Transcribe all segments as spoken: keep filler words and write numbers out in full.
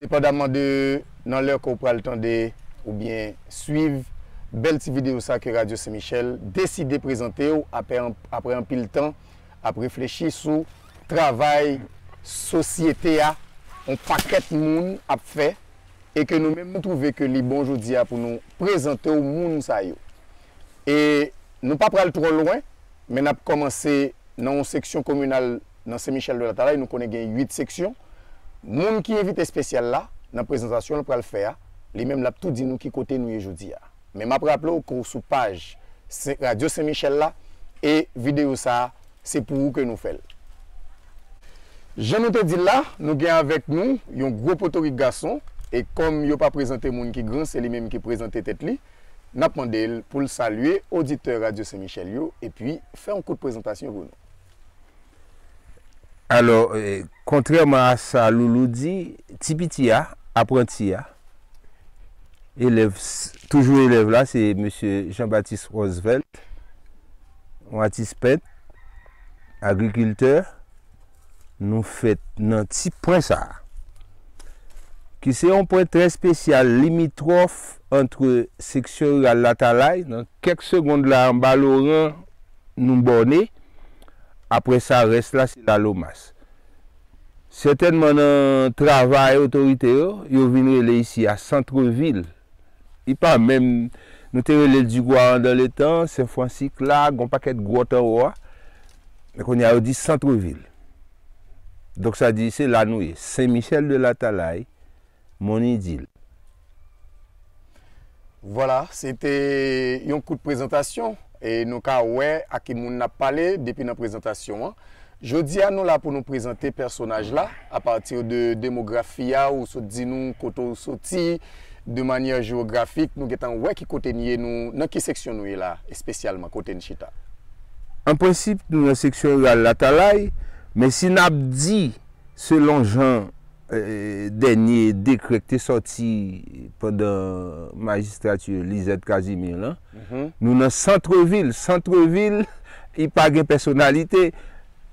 Endepandaman de nan lè ke w pral tande oubyen swiv bèl ti videyo sa ke Radyo Sen Michèl deside prezante w apre, apre anpil tan ap reflechi sou travay sosyete a, yon pakèt moun ap fè, e ke nou menm nou twouve ke li bon jodi a pou nou prezante w moun sa yo. E nou pa pral twò lwen, men n ap kòmanse nan yon seksyon kominal nan Sen Michèl de Latalay, nou konnen gen uit seksyon. Moun ki envite espesyal la, nan prezantasyon l pral fè a, li menm l ap tou di nou ki kote nou ye jodi a. Men m ap raple w ke w sou paj Sen- Radyo Sen Michèl la, e videyo sa a, se pou ou ke nou fè l. Jan nou te di l la, nou gen avèk nou yon gwo potorik gason, e kòm yo pa prezante moun ki gran, se li menm ki prezante tèt li. N ap mande l pou l salye oditè Radyo Sen Michèl yo, epi fè yon kout prezantasyon pou nou. Alò, eh, kontrèman a sa Loulou di, ti piti a, apranti a, elèv, toujou elèv la, se mesye Jean Baptiste Roosevelt, yon atis pent, agrikiltè, nou fèt nan ti pwen sa a, ki se yon pwen trè espesyal, limitwòf ant seksyon riral Latalay, nan kèk segond la anba Loran, nou bòne, apre sa, rès la se Lalomas. Sètènman, nan travay otorite yo, yo vin rele isi a santrevil. Li pa menm, nou te rele l Digwa andan letan, Sen Fwansik la, gen yon pakèt gwòt anwo a. Men kounye a yo di santrevil. Donk sa di se la nou ye, Sen Michèl de Latalay, Mon Idil. Vwala, se te yon kout prezantasyon e nou ka wè a ki moun n ap pale depi nan prezantasyon an. Jodi a nou la pou nou prezante pèsonaj la apati de demografi a, ou sot di nou kote w soti, de manyè jewografik, nou gentan wè ki kote n ye, nou nan ki seksyon nou ye la espesyalman, kote n chita. An prensip, nou nan seksyon riral Latalay, men si n ap di selon jan eh, dènye dekrè k te sòti pandan majistrati Lisette Casimir lan, nou nan santrevil. Santrevil, li pa gen pèsonalite,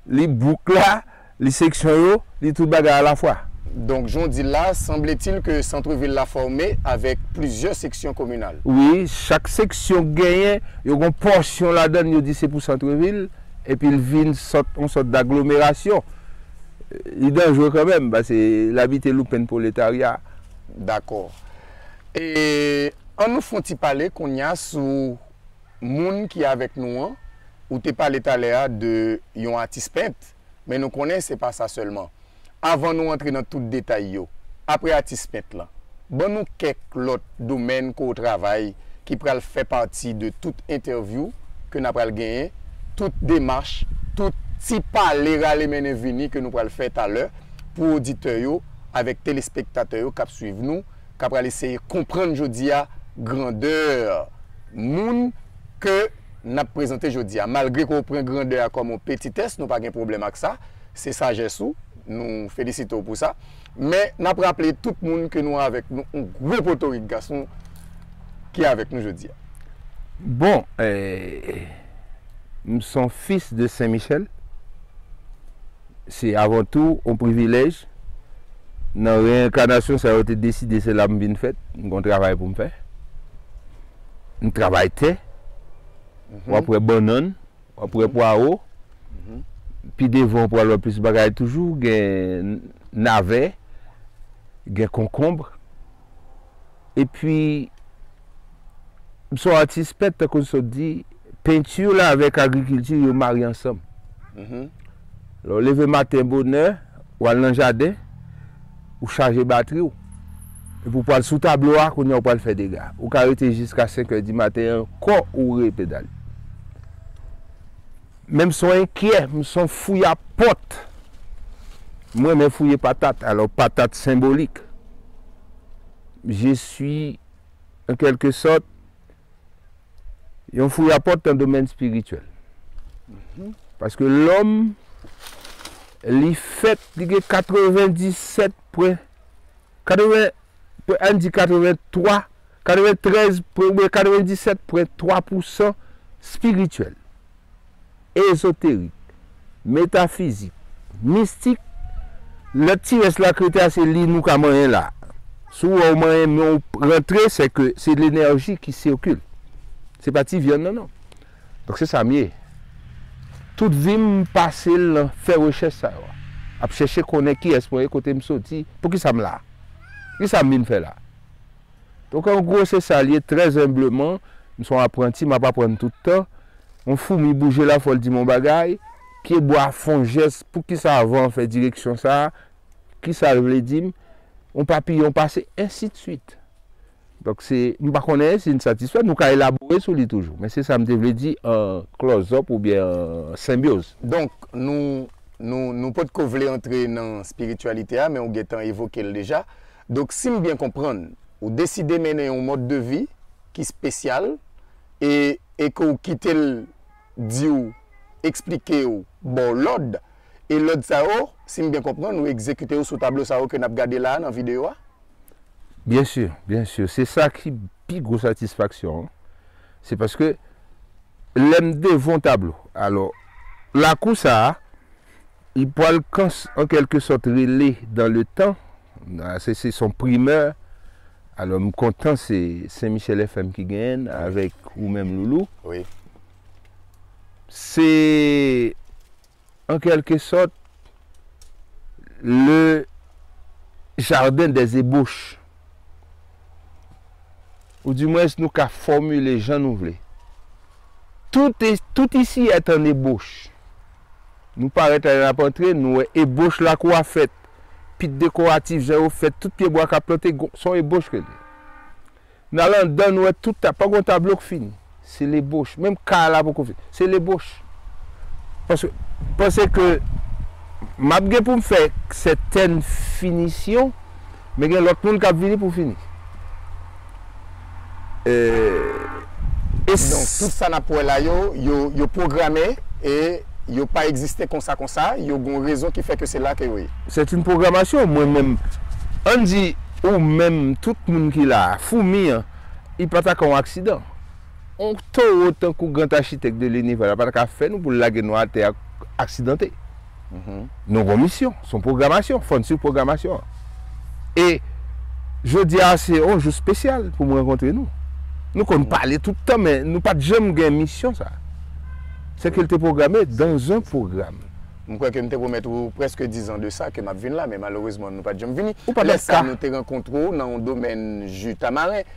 li bouk la, li seksyon yo, li tout bagay alafwa. Donk, jan w di l la, sanble-t-il ke santrevil la fòme avèk plizyè seksyon kominal. Wi, chak seksyon genyen, yo gen pòsyon ladan l, yo di se pou santrevil, epi l vin sòt yon sòt daglomerasyon. Li danjre kanmenm, paske l abite loupenn pwoletarya. Dakò. E ann nou fè yon ti pale kounye a sou moun ki avèk nou an. Ou te pale talè a de yon atis pent, men nou konnen se pa sa sèlman. Avan nou antre nan tout detay yo, apre atis pent lan, ban nou kèk lòt domèn ke w travay ki pral fè pati de tout entèvyou ke n a pral genyen, tout demach, tout ti pale rale mennen vini ke nou pral fè talè pou oditè yo avèk telespektatè yo k ap swiv nou, k ap pral eseye konprann jodi a grandè moun ke n ap prezante jodi a. Malgre ke w pran grandè a kòm yon petitès, nou pa gen pwoblèm ak sa. Se sajès ou, nou felisite w pou sa. Men, n ap raple tout moun ke nou avèk nou, yon gwo potorik gason ki avèk nou jodi a. Bon, eh, m se yon fis de Sen Michèl. Se avan tou yon privilèj. Nan reyenkanasyon sa yo te deside se la m vin fèt. M gen yon travay pou m fè. M travay tè. W ap wè bannann, w ap wè pwawo. Pi devan w pral wè plis bagay toujou. Gen navè, gen konkonb. Epi, m se yon atis pent, tankou n sot di, penti la avèk agrikilti, yo marye ansanm. Lè w leve maten bonè, w al nan jaden, ou chaje batri w. Epi w pral sou tablo a, kounye a w pral fè dega. Ou ka rete jiska senk è di maten ankò, ou repedale. Men m se yon enkyè, m se yon fouyapòt. M renmen fouye patat, alò patat senbolik. Je suis, en quelque sorte, yon fouyapòt nan domèn espirityèl. Paske lòm, li fèt, li gen katrevendisèt pwen, katreven, ann di katreven twa, katreventrèz pwen, oubyen katrevenndisèt pwen twa pousan espirityèl, ezoterik, metafizik, mistik. Lòt ti rès la k rete a, se li nou ka manyen la. Si w wè w manyen men w rantre, se ke se lenèji ki sikile. Se pa ti vyann nan, non. Donk se sa m ye. Tout vi m pase l nan fè rechèch sa yo. Ap chèche konnen kiyès mwen ye, kote m soti, poukisa m la. Kisa m vin fè la. Donk an gwo se sa l ye, trè enbleman, m se yon apranti, m ap aprann tout tan. Yon foumi bouje la, fò l di m yon bagay. Pyebwa fè yon jès, poukisa van an fè direksyon sa a? Kisa l vle di m? Yon papiyon pase, ensidswit. Donk se, m pa konnen si n satisfè, nou ka elabore sou li toujou. Men se sa m te vle di an close-up oubyen an senbyoz. Donk nou, nou, nou potko vle antre nan espirityalite a, men ou gentan evoke l deja. Donk si m byen konprann, ou deside mennen yon mòd de vi ki espesyal e, e ke w kite l di w, eksplike w, ba w lòd, e lòd sa yo, si m byen konprann, ou egzekite yo sou tablo sa yo ke n ap gade la a nan videyo a? Byen si, byen si. Se sa ki pi gwo satisfaksyon an. Se paske lè m devan yon tablo, alò, lakou sa a, li pral kans, an kèlke sòt, rele dans le temps. Ah, se, se son primè. Alò, m kontan se Sen Michel F M ki genyen l, avèk ou menm, Loulou. Wi. Se, an kèlke sòt, le jardin des ébauches. Ou dimwens nou ka fòmile jan nou vle. Tout, est, tout ici est en ébauche. Nou parèt la, n ap antre, nou wè ebòch lakou a fèt. Pit dekoratif, jan yo fèt, tout pyebwa k ap plante, se yon ebòch ke l ye. N al anndan, nou wè tout ta-, pa gen yon tablo k fini. Se lebòch. Menm kay la poko fini. Se lebòch. Paske, panse ke m ap gen pou m fè sètèn finisyon, men gen lòt moun k ap vini pou fini. E, e s- Donk, tout sa n ap wè la yo, yo, yo pwograme e yo pa egziste konsa konsa, yo gen yon rezon ki fè ke se la ke yo ye. C'est une programmation, mwen menm. Ann di, ou menm, tout moun ki la a, foumi an, li pa ta ka yon aksidan. On towo tankou grand architecte de l'univers la pa ta ka fè nou pou l lage nou atè ak aksidante. Nou gen yon misyon, se yon pwogramasyon, fò n swiv pwogramasyon an. E jodi a se yon jou espesyal pou m rankontre nou. Nou konn pale tout tan, men nou pa t janm gen misyon sa. Se ke l te pwograme dans un programme. M kwè ke m te pwomèt ou prèske dizan de sa ke m ap vin la, men malerezman nou pa t janm vini. Ou pa t ap ka. Lè sa a nou te rankontre w nan yon domèn ji tamaren.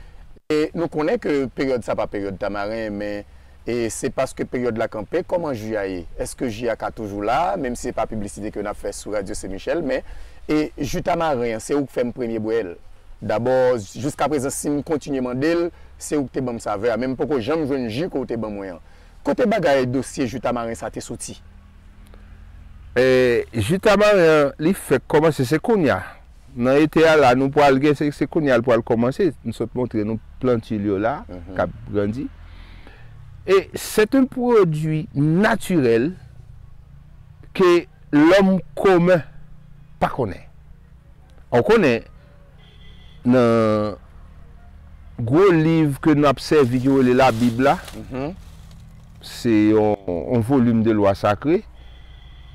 E nou konnen ke peryòd sa pa peryòd tamaren, men, e se paske peryòd la kanpe, kòman ji a ye? Èske ji a ka toujou la, menm si se pa piblisite ke n ap fè sou Radyo Sen Michel, men, e ji tamaren an, se ou k fè m premye bwè l. Dabò, jiskaprezan, si m kontinye mande l, se ou k te ban m savè a, men m poko janm jwenn ji ke w te ban mwen an. Kote bagay dosye ji tamaren sa te soti? E, ji tamaren an, li fèk kòmanse, se kounye a. Nan ete a la, nou pral gen, se, se kounye a l pral kòmanse. M sot montre nou plantil yo la, k ap grandi. E c'est un produit naturel ke lòm komen pa konnen. Ou konnen, nan gwo liv ke n ap sèvi, ki rele Labib la, se yon, yon volim de lwa sakre.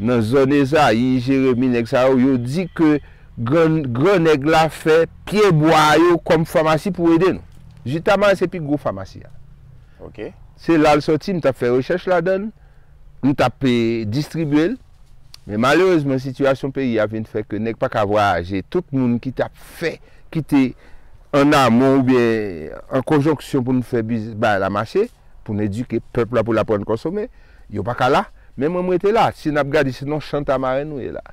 Nan zòn Ezayi, Jeremi, nèg sa yo, yo di ke gran, gran nèg la fè pyebwa yo kòm famasi pou ede nou. Ji tamaren se pi gwo famasi a. Ok. Se la l soti, m t ap fè rechèch ladan l, m t ap, e, distribye l. Men malerezman, sitiyasyon peyi a vin fè ke nèg pa ka vwayaje. Tout moun ki t ap fè, ki te an amon oubyen an konjonksyon pou n fè biz-, bagay la mache, pou n edike pèp la, pou l aprann konsome, yo pa ka la. Men mwen, m rete la. Si n ap gade, se nan chan tamaren nou ye la.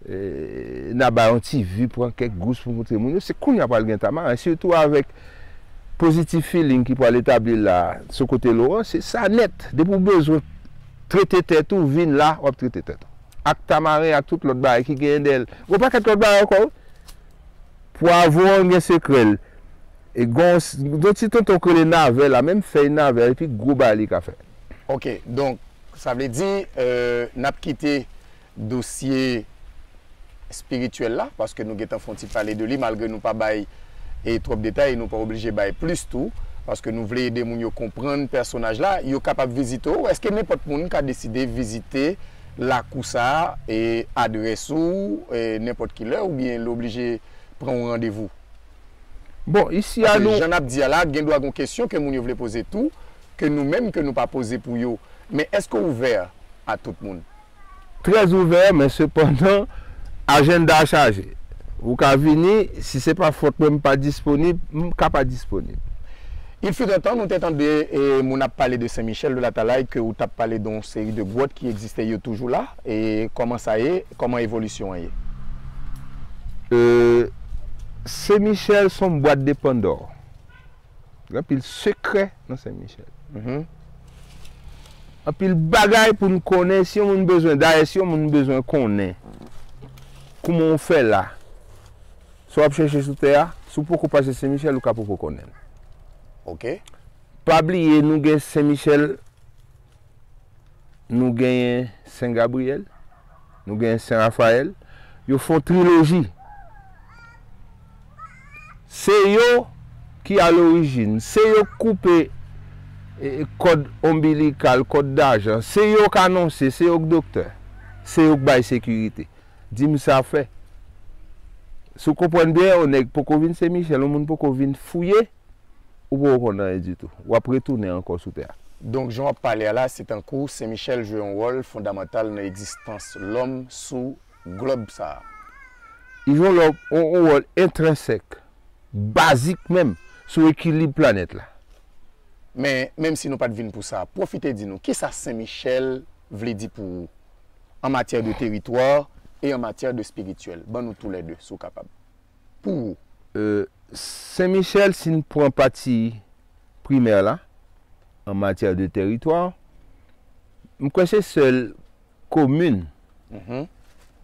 E, n a bay yon ti vi, pran kèk gous pou montre moun yo. Se kounye a pral gen tamaren, sitou avèk Positive Feeling ki pral etabli la sou kote Loran, se sa nèt. Depi w bezwen trete tèt ou, vin la, w ap trete tèt ou. Ak tamaren, ak tout lòt bagay ki genyen dèyè l. Gon pakèt lòt bagay ankò, wi. Pwavwon an gen sekrè l. E gon, gon ti tonton k rele navè la, menm fèy navè, epi gwo bagay li ka fè. Ok, donk, sa vle di, euh, n ap kite dosye espirityèl la, paske nou gentan fè yon ti pale de li, malgre nou pa bay, e, twòp detay, e nou pa oblije bay plis tou, paske nou vle ede moun yo konprann pèsonaj la, yo kapab vizite w. Èske nenpòt moun ka deside vizite lakou sa a, e adrès ou, e nenpòt ki lè, oubyen l oblije pran yon randevou? Bon, isi a Paske nou. Jan n ap di a la, gen dwa gen kesyon ke moun yo vle poze tou, ke nou menm ke nou pa poze pou yo. Men èske w ouvè a tout moun? Trè ouvè, men sepandan, ajanda a chaje. Ou ka vini, si se pa fòt mwen m pa disponib, m ka pa disponib. Il fut un temps, nou te tande e, moun ap pale de Sen Michel de Latalay, ke ou t ap pale de yon seri de gwòt ki egziste, yo toujou la, e kòman sa ye, kòman evolisyon an ye? E, Sen Michel se yon bwat de Pandò. Gen anpil sekrè nan Sen Michel. Mhm. Anpil bagay pou n konnen, si yon moun bezwen, dayè si yon moun bezwen konnen kouman w fè la, sa w ap chèche sou tè a, si w poko pase Sen Michel, ou ka poko konnen l. Ok. Pa bliye, nou gen Sen Michel, nou genyen Sen Gabriyèl, nou genyen Sen Rafayèl. Yo fè yon triloji. Se yo ki alorijin, se yo k koupe e, e, kòd onbilikal, kòd dajan, se yo k anonse, se yo k doktè, se yo k bay sekirite. Di m sa fè. Si w konprann byen, yon nèg poko vin Sen Michel, yon moun poko vin fouye, ou poko konn anyen ditou. W ap retounen ankò sou tè a. Donk, jan w ap pale a la, se tankou Sen Michel jwe yon wòl fondamantal nan egzistans lòm sou glòb sa a. Li jwe yon lò- yon- yon wòl entrensèk, bazik menm, sou ekilib planèt la. Men, menm si nou pa t vin pou sa, pwofite di nou, kisa Sen Michel vle di pou ou, an matyè de teritwa e an matyè de espirityèl? Ban nou toulède, si w kapab. Pou ou. E, Sen Michel, si n pran pati primè la, an matyè de teritwa, m kwè se sèl komin Mhm.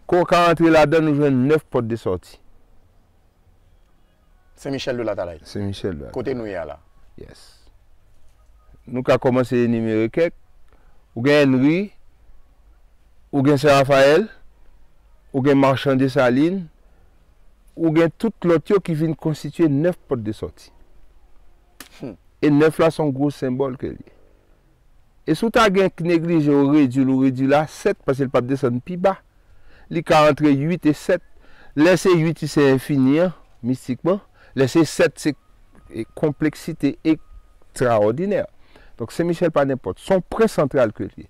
ke w ka antre ladan, nou jwenn nèf pòt de sòti. Sen Michel de Latalay. Sen Michel la. Kote nou ye a la? Yes. Nou ka kòmanse enimere kèk. Ou gen Henry, ou gen Sen Rafayèl, ou gen Machan Desalin, ou gen tout lòt yo ki vin konstitye nèf pòt de sòti. Hmm. E nèf la se yon gwo senbòl ke l ye. E si w ta gen k neglije ou redwi l, ou redwi l a sèt, paske l p ap desann pi ba. Li ka antre uit e sèt. Lè se uit, se enfini an, mistikman. Lè se sèt, se e, konpleksite ekstraòdinè. Donk, Sen Michel pa nenpòt. Se yon pwen santral ke l ye.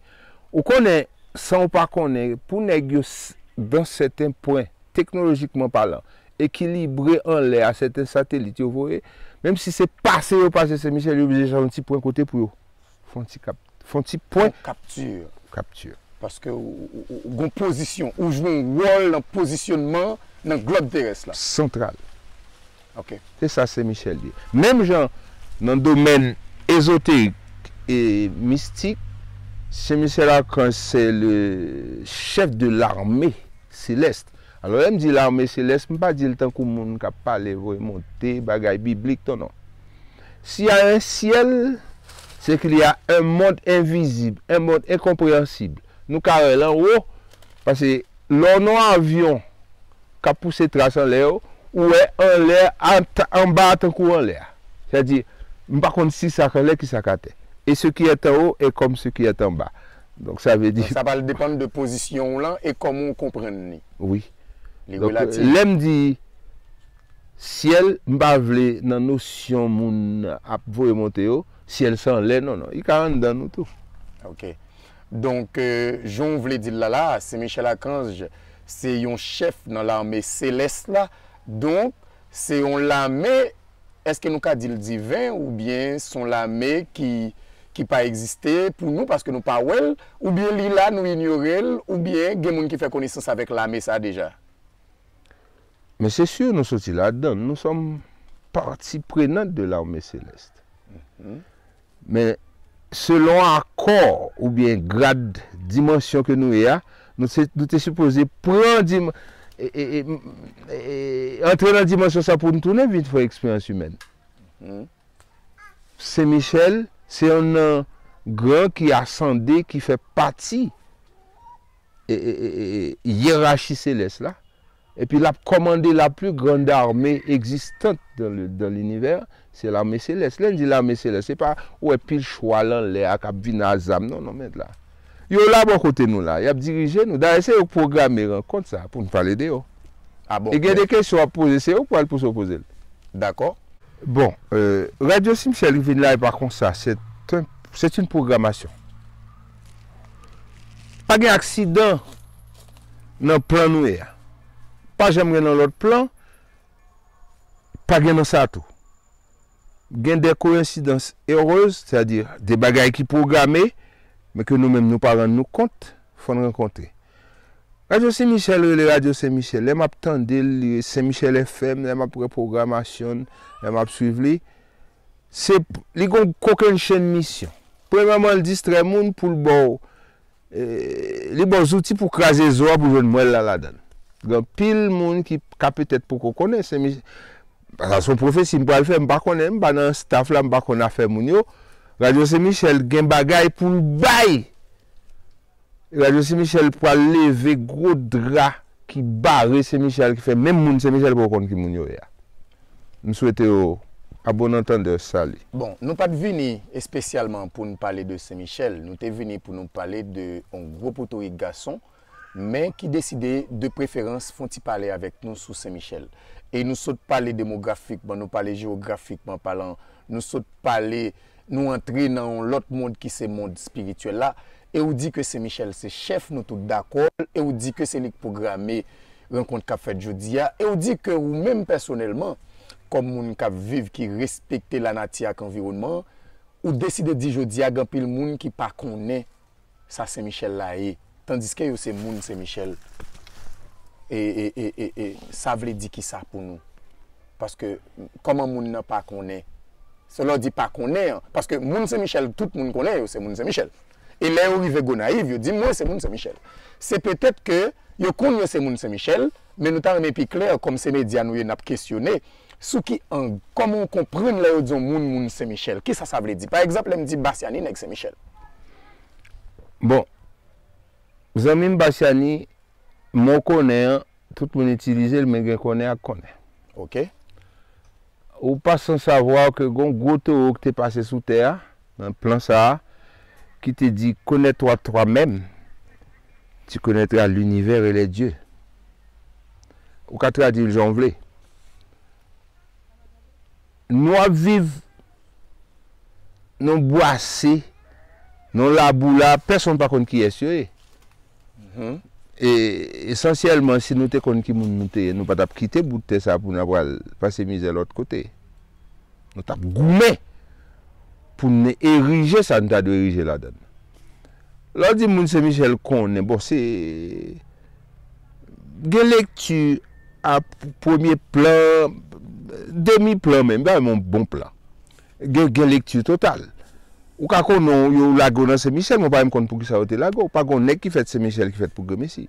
Ou konnen, san w pa konnen, pou nèg yo, s- dan sèten pwen, teknolojikman palan, ekilibre anlè a sèten satelit yo voye, menm si se pase yo pase Sen Michel, yo oblije chanje yon ti pwen kote pou yo fè yon ti kap, fè yon ti pwen Yon kapti. Kapti. Paske ou, ou, ou, ou gon pozisyon, ou jwe yon wòl nan pozisyonman nan glòb terès la. Santral. Ok. Se sa Sen Michel ye. Menm jan nan domèn ezoterik e mistik, Sen Michel Akanj se le chèf de l'armée céleste. Alò, lè m di l'armée céleste, m pa di l tankou moun k ap pale voye monte, bagay biblik, non, non. S'il y a un ciel, c'est qu'il y a un monde invisible, un monde incomprehensible. Nou ka wè l anwo, paske lè w nan yon avyon k ap pouse tras anlè yo, ou wè anlè, an- anba a tankou anlè a. Sètadi, m pa konn si sa k anlè, ki sa k atè. Et ce qui est en haut est comme ce qui est en bas. Donk, sa vle di, Sa pral depann de pozisyon w lan e kòman w konprann li. Wi. Li Donk, relatif. Lè m di syèl, m pa vle nan nosyon moun ap voye monte yo, syèl se anlè, non, non. Li ka anndan nou tou. Ok. Donk, euh, jan w vle di l la la, Sen Michel Akanj se yon chèf nan lame selès la. Donk, se yon lame, èske nou ka di l diven, oubyen se yon lame ki, ki pa egziste pou nou paske nou pa wè l, oubyen li la, nou inyore l, oubyen gen moun ki fè konesans avèk lame sa a deja? Men se si, nou soti ladan l. Nous sommes partie prenante de l'armée céleste. Men selon akò oubyen grad, dimansyon ke nou ye a, nou, se, nou te sipoze pran dim, e, e, e, e, antre nan dimansyon sa pou nou tounen vin fè eksperyans imèn. Sen Michèl se yonn nan gran ki asande, ki fè pati e, e, e, e, yerachi selès la. Epi l ap kòmande la plus grande armée existante dans le, dans l'univers, c'est l'armée céleste. Lè n di lame selès, se pa ou wè pil chwal anlè a k ap vin a zam, non, non, mèt la. Yo la bò kote nou la, y ap dirije nou. Dayè, se yo k pwograme rankont sa pou n pale de yo. Ah bon? E gen de kesyon w ap poze, se yo k pral pouse w poze l. Dakò. Bon, euh, Radio Saint Michel vin la, e pa konsa, c'est un, c'est une programmation. Pa gen aksidan nan plan nou ye a. Pa janm gen nan lòt plan, pa gen nan sa tou. Gen de koyensidans erez, sètadi de bagay ki pwograme, men ke nou menm nou pa rann nou kont, fò n rankontre. Radio Saint Michel rele Radio Saint Michel. Lè m ap tande l, li Saint Michel F M, lè m ap wè pwogramasyon l, lè m ap swiv li, se, li gon kokennchenn misyon. Premyèman, l distrè moun pou l ba w, e, li ba w zouti pou kraze zo a pou jwenn mwèl la ladan l. Gen anpil moun ki ka petèt poko konnen Saint Michel. Sa se yon pwofesi m pral fè, m pa konnen, m pa nan staff la, m pa konn afè moun yo. Radio Saint Michel gen bagay pou l bay. Radio Saint Michel pral leve gwo dra ki bare Saint Michel, ki fè menm moun Saint Michel poko konn ki moun yo ye a. M swete yo, a bon antandè, sali. Bon, nou pa t vini espesyalman pou n pale de Saint Michel, nou te vini pou nou pale de yon gwo potorik gason, men ki deside de preferans fè yon ti pale avèk nou sou Saint Michel. E nou sot pale demografikman, nou pale jewografikman palan, nou sot pale, nou antre nan yon lòt mond ki se mond espirityèl la, e ou di ke Saint Michel se chèf, nou tout dakò, e ou di ke se li k pwograme rankont k ap fèt jodi a, e ou di ke ou menm pèsonèlman, kòm moun k ap viv, ki respekte lanati ak anviwònman an, ou deside di jodi a gen anpil moun ki pa konnen sa Sen Michèl la ye, tandiske yo se moun Sen Michèl. E, e, e, e, e sa vle di kisa pou nou? Paske, kòman moun nan pa konnen? Se lè w di pa konnen an, paske moun Sen Michèl, tout moun konnen yo se moun Sen Michèl. E lè yo rive Gonayiv, yo di, "Mwen se moun Sen Michèl." Se petèt ke yo konn yo se moun Sen Michèl, men nou ta renmen pi klè, kòm se medya nou ye, n ap kesyone, sou ki ang, kòman w konprann lè yo di yon moun, moun Sen Michèl? Kisa sa vle di? Pa egzanp, lè m di Basyani, nèg Sen Michèl. Bon, zanmi m Basyani, mo konnen an, tout moun itilize l, men gen konnen ak konnen. Ok. Ou pa san savwa ke gon gwo towo ki te pase sou tè a, nan plan sa a, ki te di, "Connais-toi toi-même, tu connaîtras l'univers et les dieux." Ou ka tradui l jan w vle. Nou ap viv nan bwase, nan labou la, pèsonn pa konn kiyès yo ye. Mhm. E esansyèlman, si nou te konn ki moun nou te ye, nou pa t ap kite bout tè sa pou n ap pral pase mizè lòt kote. Nou t ap goumen pou n erije sa nou ta dwe erije ladan l. Lè w di moun Sen Michèl konnen, bon, se gen lekti a premye plan, demi plan menm, pa menm yon bon plan. Gen, gen lekti total. Ou ka konnen yo lage w nan Sen Michèl, mwen pa menm konn poukisa yo te lage w. Pa gen yon nèg ki fèt Sen Michèl ki fèt pou gremesi.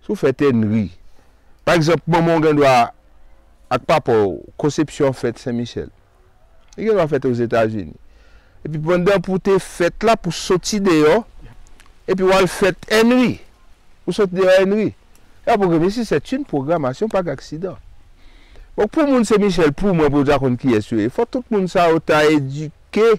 Si w fèt Henry, pa egzanp, manman w gen dwa ak papa w, konsepsyon an fèt Sen Michèl. Li gen dwa fèt Ozetazini. Epi pandan pou w te fèt la, pou w soti deyò, epi w al fèt Henry. Ou soti deyò Henry. E a pwogram isi, c'est une programmation, pa gen aksidan. Donk, pou moun Sen Michèl, pou mwen, pou yo ta konn kiyès yo ye, fò tout moun sa yo ta edike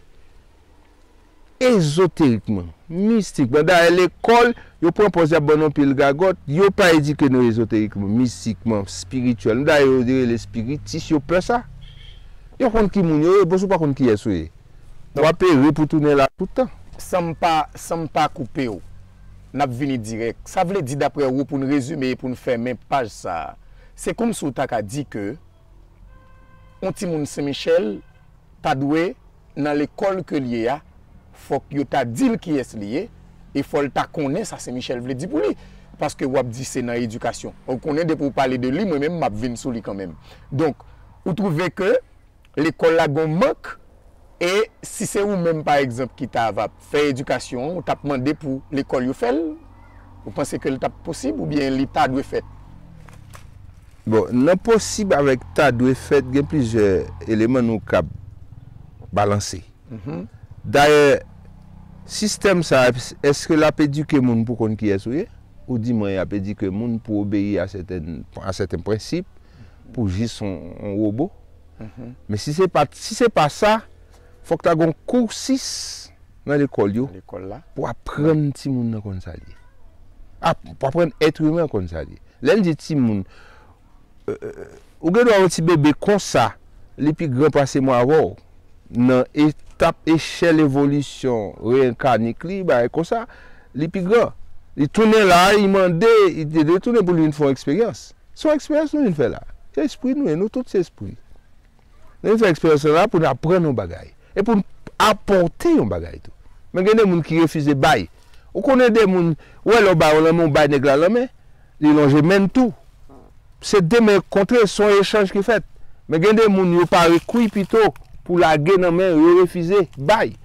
ezoterikman, mistikman. Dayè, lekòl, yo pran pòz y ap ban nou anpil gagòt, yo pa edike nou ezoterikman, mistikman, espirityèl. Dayè, yo rele espiritis, yo pè sa. Yo konn ki moun yo ye, bon, si w pa konn kiyès ou ye, w ap ere pou tounen la tout tan. San m pa, san m pa koupe w, n ap vini dirèk. Sa vle di, daprè ou, pou n rezime e pou n fèmen paj sa a, se kòmsi w ta ka di ke yon timoun Sen Michèl ta dwe, nan lekòl ke l ye a, fòk yo ta di l kiyès li ye, e fò l ta konnen sa Sen Michèl vle di pou li. Paske w ap di se nan edikasyon. Ou konnen depi w pale de li, mwen menm m ap vin sou li kanmenm. Donk, ou twouve ke lekòl la gon mank, e si se ou menm, pa egzanp, ki ta va fè edikasyon an, ou t ap mande pou lekòl yo fè l? Ou panse ke l t ap posib oubyen li ta dwe fèt? Bon, nan posib avèk ta dwe fèt, gen plizyè eleman nou kab balanse. Mhm. Dayè, sistèm sa a, èske l ap edike moun pou konn kiyès ou ye? Ou di mwen, y ap edike moun pou obeyi a sètèn, a sèten prensip, pou jis yon, yon wobo? Mhm. Men si se pa, si se pa sa, fòk ta gon kousis nan lekòl yo, lekòl la, pou aprann timoun nan konn sa l ye. Ap-, pou aprann èt imen an konn sa l ye. Lè n di timoun, euh, euh, ou gen dwa yon ti bebe konsa, Li pi gran pase mwen avè w. Nan etap, echèl evolisyon reyenkanik li, bagay konsa, li pi gran. Li tounen la, li mande, li te retounen pou li vin fè yon eksperyans. Se yon eksperyans nou vin fè la. Se espri nou ye, nou tout se espri. Nou vin fè eksperyans la pou n aprann yon bagay. E pou n apòte yon bagay tou. Men gen de moun ki refize bay. Ou konnen de moun, ou wè lè w ba yon lanmen, ou bay nèg la lanmen, li lonje men l tou. Se de men kontre, se yon echanj ki fèt. Men gen de moun, yo pare kwi pito pou lage nan men, yo refize bay.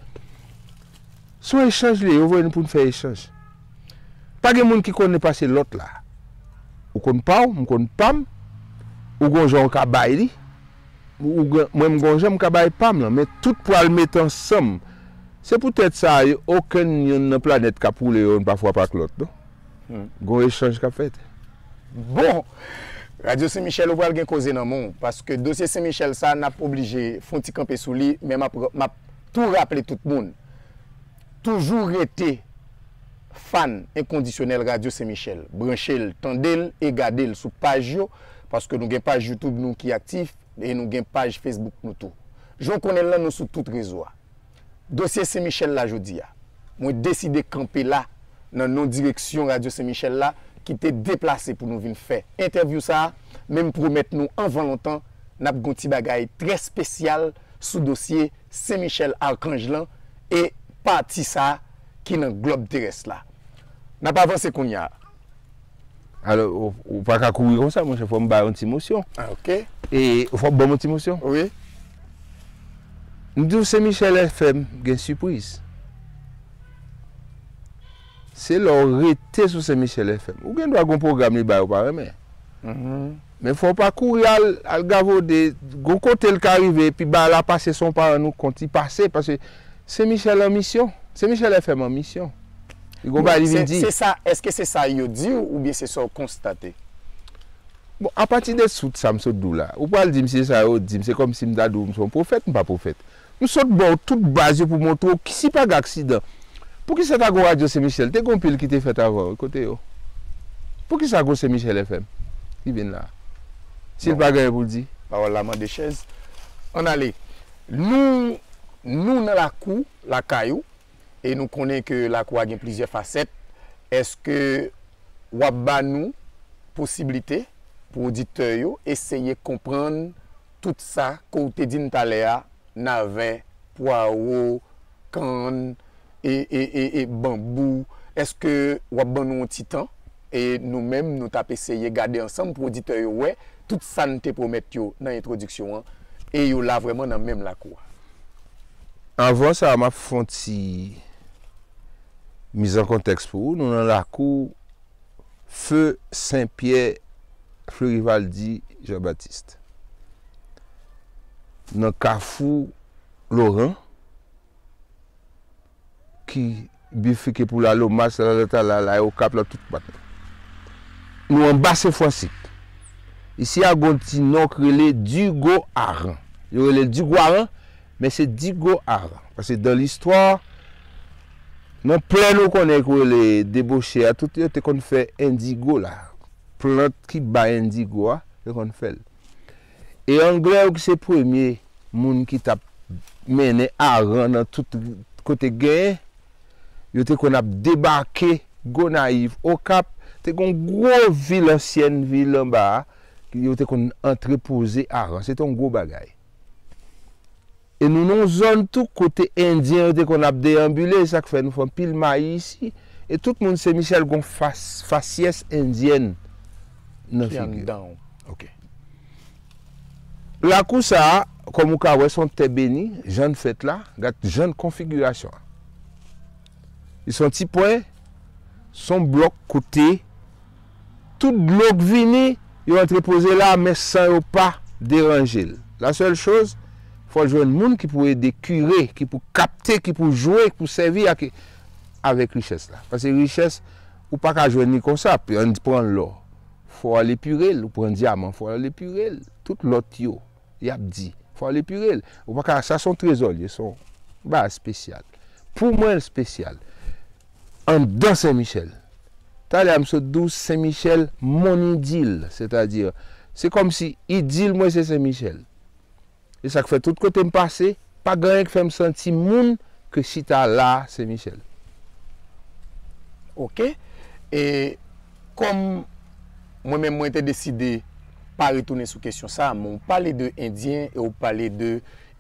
Se yon echanj li ye, yo voye nou pou n fè echanj. Pa gen moun ki konnen pase lòt la. Ou konn pa w, m konn pa m. Ou gon jan w ka bay li. Ou gen, mwen m gon jan m ka bay pa m lan. Men tout pral mete ansanm. Se poutèt sa, yo, okenn youn nan planèt k ap woule yo, youn pa frape ak lòt, non. Gon echanj k ap fèt. Bon, Radyo Sen Michèl, ou pral gen koze nan men w, paske dosye Sen Michèl sa, n ap oblije fè yon ti kanpe sou li, men m ap, m ap tou raple tout moun, toujou rete fan enkondisyonèl Radyo Sen Michèl. Branche l, tande l e gade l sou paj yo, paske nou gen paj YouTube nou ki aktif e nou gen paj Facebook nou tou. Jan w konnen l lan, nou sou tout rezo a. Dosye Sen Michèl la jodi a, mwen deside kanpe la nan non direksyon Radyo Sen Michèl la ki te deplase pou nou vin fè entèvyou sa a, men m pwomèt nou anvan lontan, n ap gen yon ti bagay trè espesyal sou dosye Sen Michèl Akanj lan e pati sa a ki nan glòb terès la. N ap avanse kounye a. Alò, ou, ou pa ka kouri konsa, monchè, fò m ba yon ti mosyon. Ah, ok. E fò m ban m yon ti mosyon. Wi. M di w Sen Michèl F M gen sipriz. Se lè w rete sou Sen Michèl F M. Ou gen dwa gon pwogram li bay ou pa renmen. Mhm. Men fò w pa kouri al, al gavode, gon kote l ka rive, epi bagay la pase se yon pa rann ou kont li pase, paske Sen Michèl an misyon. Sen Michèl F M an misyon. Li gon bagay li vin di. Se sa, èske se sa yo di w oubyen se sa w konstate? Bon, apati de tout sa m sot di w la, ou pral di m se sa yo di m, se kòmsi m ta di w m se yon pwofèt, m pa pwofèt. M sot ba w tout baz yo pou montre w ki si pa gen aksidan. Poukisa ta gon radyo Sen Michèl? Te gon pil ki te fèt avan, kote yo? Poukisa gon Sen Michèl F M ki vin la? Si l pa gen anyen pou l di. Pawòl la mande chèz. Ann ale. Nou, nou nan lakou, lakay ou, e nou konnen ke lakou a gen plizyè fasèt. Èske w ap ba nou posiblite pou oditè yo eseye konprann tout sa ke w te di n talè a, navè, pwawo, kann, e, e, e, e banbou? Èske w ap ban nou yon ti tan? E nou menm, nou t ap eseye gade ansanm pou oditè yo wè tout sa n te pwomèt yo nan entwodiksyon an, e yo la vrèman nan menm lakou a. Anvan sa, m ap fè yon ti mizankontèks pou ou. Nou nan lakou Feu Saint-Pierre Fleurivaldy Jean-Baptiste. Nan kafou Loran, ki bifike pou Lalomas, la, la, la, la, la, Okap, la, tout pat. Nou anba Sen Fransik. Isi a gon ti non k rele Digo Aran. Yo rele l Digo Aran, men se Digo Aran. Paske dan listwa, nan plèn ou konnen k rele deboche a, tout yo te konn fè endigo la. Plant ki bay endigo a, yo konn fè l. E Anglè yo ki se premye moun ki t ap mennen aran nan tout kote genyen, yo te konn ap debake Gonayiv, Okap, te gon gwo vil, ansyèn vil anba a, yo te konn antrepoze aran. Se te yon gwo bagay. E nou nan yon zòn tou kote Endyen yo te konn ap deyanbile, e sa k fè nou fè anpil mayi isi. E tout moun Sen Michèl gon fas, fasyès endyèn nan figi yo. Ki anndan w. Ok. Lakou sa a, kòm ou ka wè, se yon tè beni, jan l fèt la, gad jan l konfigirasyon an. Li se yon ti pwen, se yon blòk kote tout dlo k vini, yo antrepoze la, men san yo pa deranje l. La sèl choz, fò l jwenn moun ki pou ede kire, ki pou kapte, ki pou jwe, ki pou sèvi ak, avèk richès la. Paske richès, ou pa ka jwenn li konsa, pi ann pran lò. Fò w al epire l, ou pran dyaman, fò w al epire l. Tout lòt yo, y ap di, fò w al epire l. Ou pa ka, sa se yon trezò l ye, se yon bagay espesyal. Pou mwen, l espesyal. Anndan Sen Michèl. Talè a m sot di w, Sen Michèl, mon idil, sètadi, se kòmsi idil mwen se Sen Michèl. E sa k fè tout kote m pase, pa gen anyen k fè m santi moun ke chita la a, Sen Michèl. Ok. E kòm mwen menm mwen te deside pa retounen sou kesyon sa a, men w pale de Endyen e w pale de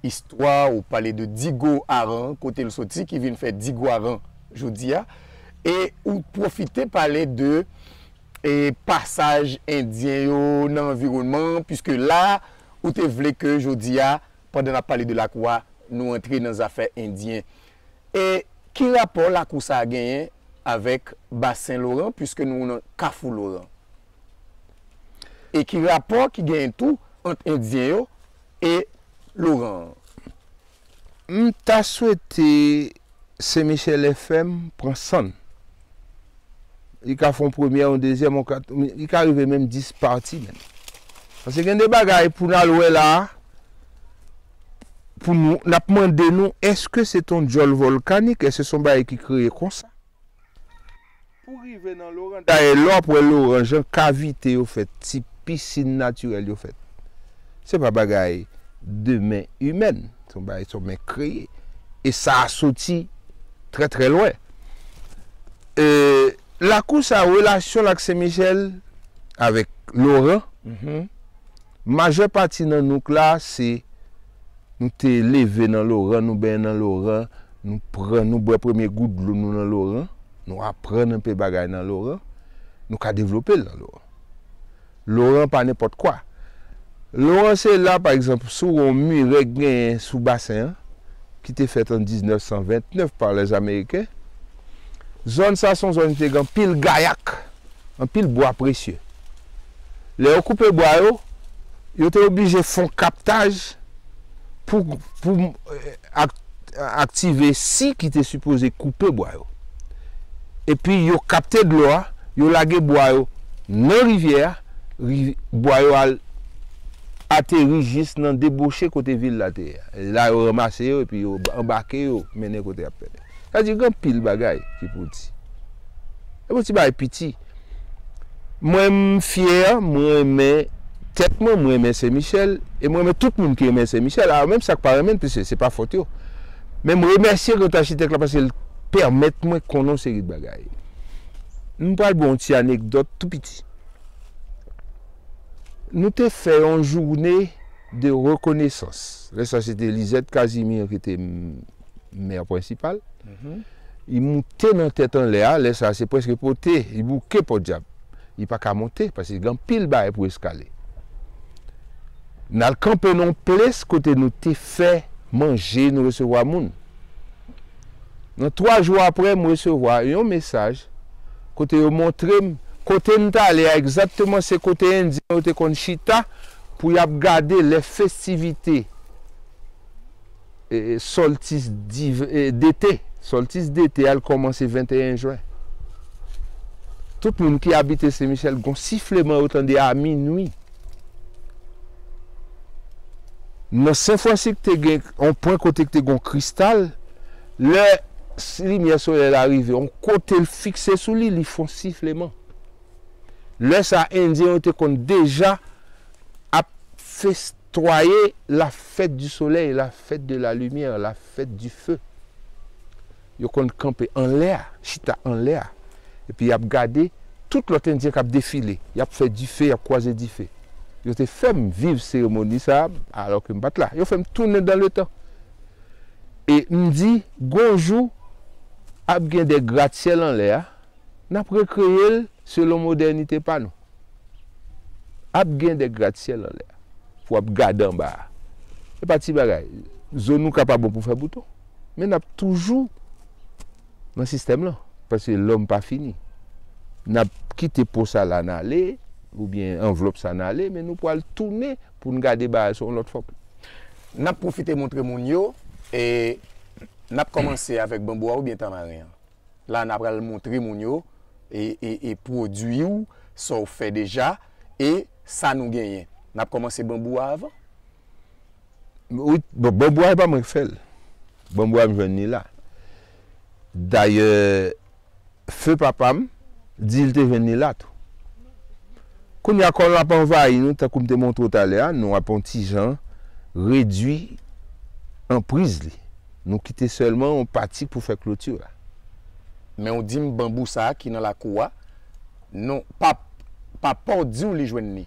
istwa, ou pale de Digo Aran, kote l soti, ki vin fè Digo Aran jodi a. E ou pwofite pale de e pasaj Endyen yo nan anviwònman an, piske la, ou te vle ke jodi a, pandan n ap pale de lakou a, nou antre nan zafè Endyen. E ki rapò lakou sa a genyen avèk Basen Loran, piske nou nan Kafou Loran? E ki rapò ki genyen tou ant Endyen yo e Loran an? M ta swete Sen Michèl F M pran san l. Li ka fè yon premyè, yon dezyèm, yon kat, li ka rive menm dis pati menm. Paske gen de bagay pou n al wè la a, pou nou, n ap mande nou, èske se t on djòl vòlkanik, èske se yon bagay ki kreye konsa? Pou rive nan Loran, dayè, lè w ap wè Loran, jan kavite yo fèt, ti pisin natirèl yo fèt, se pa bagay de men imèn, se yon bagay se yon men kreye. E sa a soti trè, trè lwen. E, lakou sa, relasyon l ak Sen Michèl, avèk Loran, majè pati nan nou k la, se nou te leve nan Loran, nou benyen nan Loran, nou pran, nou bwè premye gout dlo nou nan Loran, nou aprann anpe bagay nan Loran, nou ka devlope l nan Loran. Loran pa nenpòt kwa. Loran se la, pa egzanp, si w wè yon mirè k genyen sou basen an, ki te fèt an diznèf san vennèf pa lè Ameriken, zòn sa se yon zòn ki te gen anpil gayak, anpil bwa presye. Lè yo koupe bwa yo, yo te oblije fè yon kaptaj pou, pou, eh, ak-, aktive si ki te sipoze koupe bwa yo. Epi yo kapte dlo a, yo lage bwa yo nan rivyè a, ri-, bwa yo al ateri jis nan deboche kote vil la te ye a. E la yo ranmase yo epi yo anbake yo, mennen kote y ap mennen. Sa di gen anpil bagay ki pou di. E pou ti bagay piti. Mwen m fyè, mwen renmen tèt mwen, mwen renmen Sen Michèl, e mwen renmen tout moun ki renmen Sen Michèl. A, menm sa k pa renmen l, piske se pa fòt yo. Men m remèsye Grand Architect la paske l pèmèt mwen konnen yon seri de bagay. M pral ba w yon ti anekdòt tou piti. Nou te fè yon joune de rekonesans. Lè sa se te Lisette Casimir ki te m-, mè prensipal. Li moute nan tèt anlè a, lè sa se prèske pote, li bouke pòdyab. Li pa ka monte, paske gen anpil bagay pou eskale. N al kanpe nan yon ples kote nou te fè manje, nou resevwa moun. Nan twa jou apre, m resevwa yon mesaj kote yo montre m kote n t ale a, egzakteman se kote Endyen yo te konn chita pou y ap gade lè festivite, e, e, soltis div-, e, dete. Soltis dete a l kòmanse venteyen jen. Tout moun ki abite Sen Michèl, gon sifleman yo tande a minwi. Nan Sen Fransik te gen yon pwen kote k te gen yon kristal, lè s-, limyè solèy la rive, yon kote l fikse sou li, li fè yon sifleman. Lè sa, Endyen yo te konn deja ap festwaye la fête du soleil, la fête de la lumière, la fête du feu. Yo konn kanpe anlè a, chita anlè a. Epi y ap gade tout lòt Endyen k ap defile. Y ap fè dife, y ap kwaze dife. Yo te fè m viv seremoni sa a, alò ke m pa t la. Yo fè m tounen dan letan. E m di, gon jou, ap gen de gratsyèl anlè a, n ap rekreye l selon modènite pa nou. Ap gen de gratsyèl anlè a pou ap gade anba a. E pa ti bagay. Zo nou ka pa bon pou fè bouton. Men n ap toujou nan sistèm lan. Paske lòm pa fini. N ap kite po sa la n ale, oubyen anvlòp sa n ale, men nou pral tounen pou n gade bagay sa yon lòt fòm. N ap pwofite montre moun yo, e n ap kòmanse avèk banbou a oubyen tamaren an. La, n ap pral montre moun yo, e, e, e pwodui w, sa w fè deja, e sa nou genyen. N ap kòmanse banbou a avan? Wi, bon, banbou a, e pa mwen k fè l. Banbou a, m jwenn li la. Dayè, fe papa m di l te jwenn li la tou. Kounye a, kòlon ap anvayi nou, tankou m te montre w talè a, nou ap yon ti jan redui anpriz li. Nou kite sèlman yon pati pou fè kloti la. Men w di m banbou sa a ki nan lakou a, non, pa, papa w di w li jwenn li.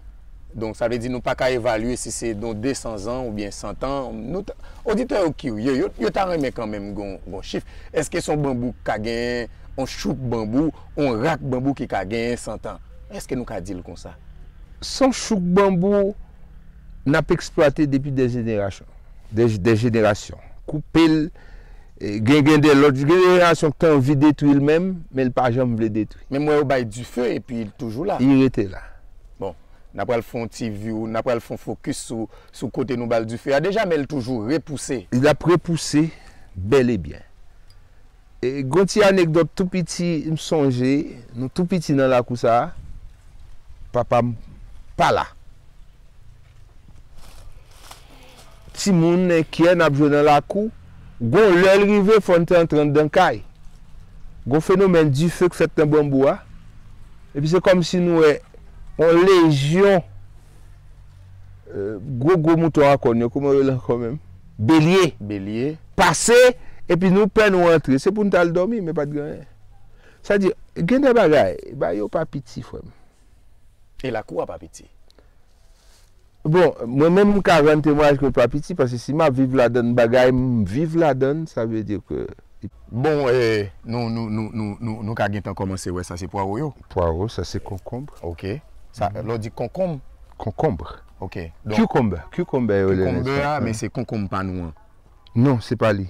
Donk, sa vle di nou pa ka evalye si se don de san zan oubyen san tan. Nou, oditè yo kirye, yo, yo ta renmen kanmenm gon, gon chif. Èske se yon banbou ki ka genyen, yon chouk banbou, yon rak banbou ki ka genyen san tan? Èske nou ka di l konsa? Se yon chouk banbou n ap eksplwate depi de jenerasyon. De, de jenerasyon. Koupe l, gen, gen de lòt, gen jenerasyon ki te anvi detwi l menm, men l pa janm vle detwi. Menm wè yo bay dife epi l toujou la. Li rete la. Bon, n ap pral fè yon ti view, n ap pral fè yon fokis sou, sou kote nou ba l dife a deja, men l toujou repouse. L ap repouse bèl e byen. E, gon ti anekdòt tou piti, m sonje, nou tou piti nan lakou sa a, papa m pa la. Timoun enkyè, n ap jwe nan lakou, gon lè l rive, fò n te antre anndan kay. Gon fenomèn dife k fèt nan banbou a, epi se kòmsi nou wè yon lejyon gwo gwo mouton a kòn yo, kòman yo rele ankò menm? Belye. Belye. Pase, epi nou pè nou antre. Se pou n t al dòmi, men pa t gen anyen. Sa di, gen de bagay, bagay yo pa piti, frè m. E lakou a pa piti. Bon, mwen menm m ka rann temwayaj ke l pa piti, paske si m ap viv ladann bagay, m viv ladann, sa vle di ke Bon, e, nou, nou, nou, nou, nou, nou ka gentan kòmanse wè sa se pwawo yo. Pwawo, sa se konkonb. Ok. Sa, lè w di konkonm? Konkonb. Ok. Donk, Cucumber. Cucumber yo rele l nan Espay. Cucumber a, men se konkonm pa nou an. Non, se pa li.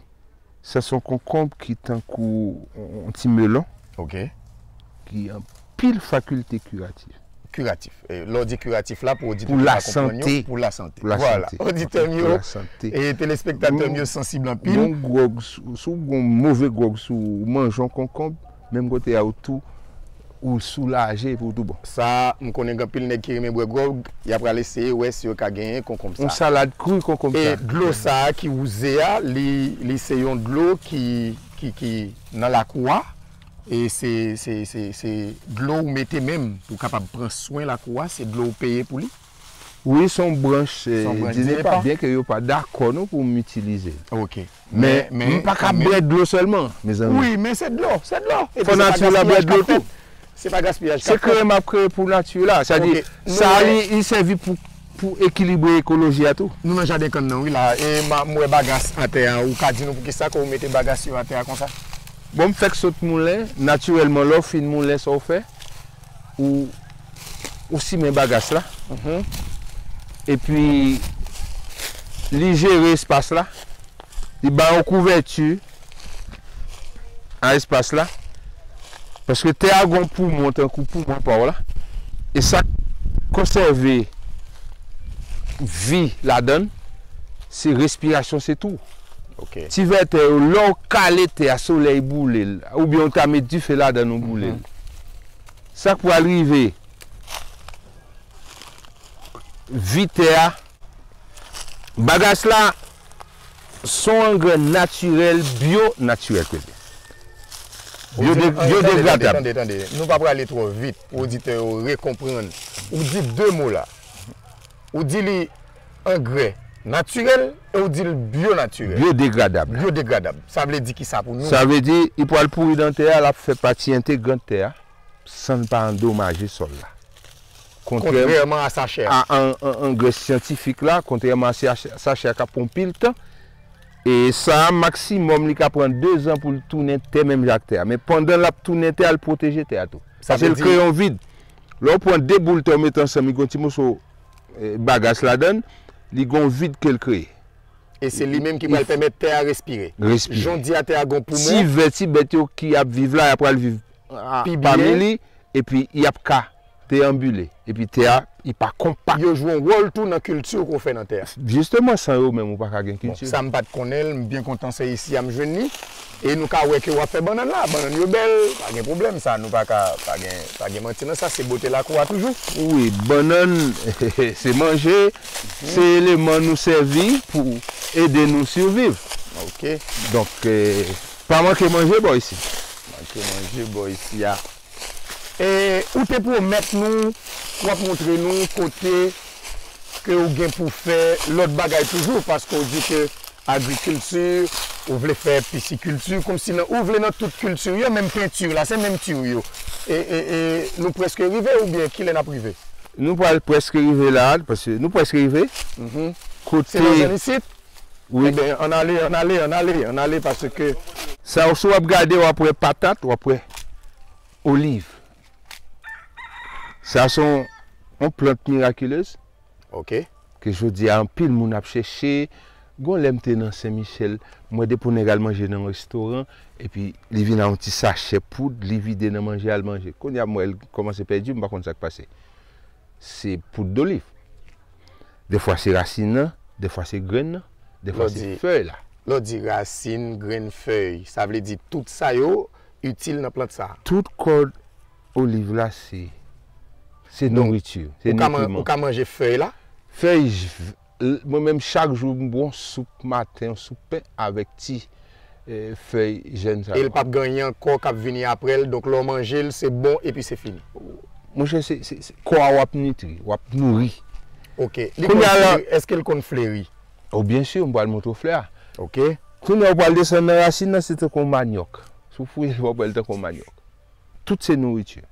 Sa se yon konkonb ki tankou yon, yon ti melon. Ok. Ki anpil fakilte kiratif. Kiratif. E, lè w di kiratif la, pou oditè ki pa konprann yo, pou lasante. Pou lasante. Vwala. Oditè m yo, e telespektatè m yo sansib anpil. Gon gwòg, si w gon move gwòg sou ou, manje yon konkonb, menm kote a ou tou, ou soulaje epi ou tou bon. Sa, m konnen gen anpil nèg ki renmen bwè gwòg, y ap pral eseye wè si yo ka genyen konkonb sa. Yon salad kri konkonb sa. E dlo sa a ki wouze a, li, li se yon dlo ki, ki, ki nan lakou a. E se, se, se, se dlo ou mete menm pou w kapab pran swen lakou a, se dlo ou peye pou li? Wi, se yon branch, e, dinepa, byen ke yo pa dakò non pou m itilize l. Ok. Men, men, m pa ka bwè dlo sèlman, mezanmi. Wi, men se dlo, se dlo. Epi se pa gaspiyaj k ap fèt. Se pa gaspiyaj k ap fèt. Se kreye m ap kreye pou nati la. Sa di, sa li, li sèvi pou pou ekilibre ekoloji a tou. Nou nan jaden kann nan wi la, e m wè bagas atè a, ou ka di nou poukisa ke w mete bagas yo atè a konsa? Bon, m fèk sot moulen, natirèlman lè w fin moulen sa w fè, ou, ou simen bagas la, epi li jere espas la, li ba yon kouvèti a espas la, paske tè a gon poumon tankou poumon pa w la, e sa k konsève vi ladan l, se respirasyon, se tou. Ok. Ti vètè yo, lè w kale tè a, solèy boule l, oubyen w ta met dife ladan l, ou boule l. Sa k pral rive, vi tè a, bagas la, se yon angrè natirèl, byo natirèl ke l ye. Byo, byodegradab. Tande, tande, tande. Nou pa prale twò vit pou oditè yo rekonprann. Ou di de mo la. Ou di li angrè natirèl e ou di l byo natirèl. Byodegradab. Byodegradab. Sa vle di kisa pou nou? Sa vle di, li pral pouri nan tè a, l ap fè pati entegran tè a, san l pa andomaje sòl la. Kontrèman a sa chè a. A an, an, angrè syantifik la, kontrèman a sa, sa chè a k ap pran pil tan, e sa a maksimòm li ka pran de zan pou l tounen tè menm jan ak tè a. Men pandan l ap tounen tè a, l pwoteje tè a tou. Paske l kreye yon vid. Lè w pran de boul tè w mete ansanm, li gen yon ti moso, e, bagas ladan l, li gen yon vid ke l kreye. E se li menm ki pral pèmèt tè a respire. Respire. Jan w di a, tè a gen yon poumon. Ti vè, ti bèt yo ki ap viv la, y ap pral viv pami li, epi y ap ka deyanbile. Epi tè a, li pa konpak. Yo jwe yon wòl tou nan kilti ke w fè nan tè a. Jisteman, san yo menm, ou pa ka gen kilti. Bon, sa m pa t konnen l, m byen kontan se isi a m jwenn li. E nou ka wè ke w ap fè bannann la. Bannann yo bèl, pa gen pwoblèm sa. Nou pa ka, pa gen, pa gen manti nan sa. Se bote lakou a toujou. Wi, bannann, se manje, se eleman nou sèvi pou ede nou siviv. Ok. Donk, eh, pa manke manje bò isi. Manke manje bò isi a. E ou te pwomèt nou, w ap montre nou kote ke ou gen pou fè lòt bagay toujou, paske ou di ke agrikilti, ou vle fè pisikilti, kòmsi nan, ou vle nan tout kilti yo, menm penti la, se menm ti yo. E, e, e nou prèske rive oubyen kilè n ap rive? Nou pral prèske rive la, paske nou prèske rive. Mhm. Kote Se nan zòn isit? Wi. Ebyen, ann ale, ann ale, ann ale, ann ale, paske Sa, si w ap gade, w ap wè patat, w ap wè oliv. Sa se yon, yon plant mirakilez. Ok. Ke jodi a, anpil moun ap chèche. Gon lè m te nan Sen Michèl, m wè depi yon nèg al manje nan yon restoran, epi li vin a yon ti sachè poud, li vide nan manje, al manje. Kounye a, m wè l kòmanse pèdi, m pa konn sa k pase. Se poud doliv. Defwa se rasin nan, defwa se grenn nan, defwa se fèy la. Lè w di rasin, grenn, fèy, sa vle di tout sa yo itil nan plant sa a. Tout kò oliv la se, se nouriti, se nitriman. Donk, ou ka man-, ou ka manje fèy la? Fèy, j-, l-, mwen menm chak jou m bwè yon soup maten, yon soup pen avèk ti, eh, fèy jèn sa yo. E l p ap gen anyen ankò k ap vini apre l, donk lè w manje l, se bon epi se fini. Monchè, se, se, se kò a w ap nitri, w ap nouri. Ok. Li konn fleri, èske l konn fleri? O, byen si, m pral montre w flè a. Ok. Kounye a, w pral desann nan rasin nan, se tankou yon manyòk. Si w fouye l, w ap wè l tankou yon manyòk. Tout se nouriti.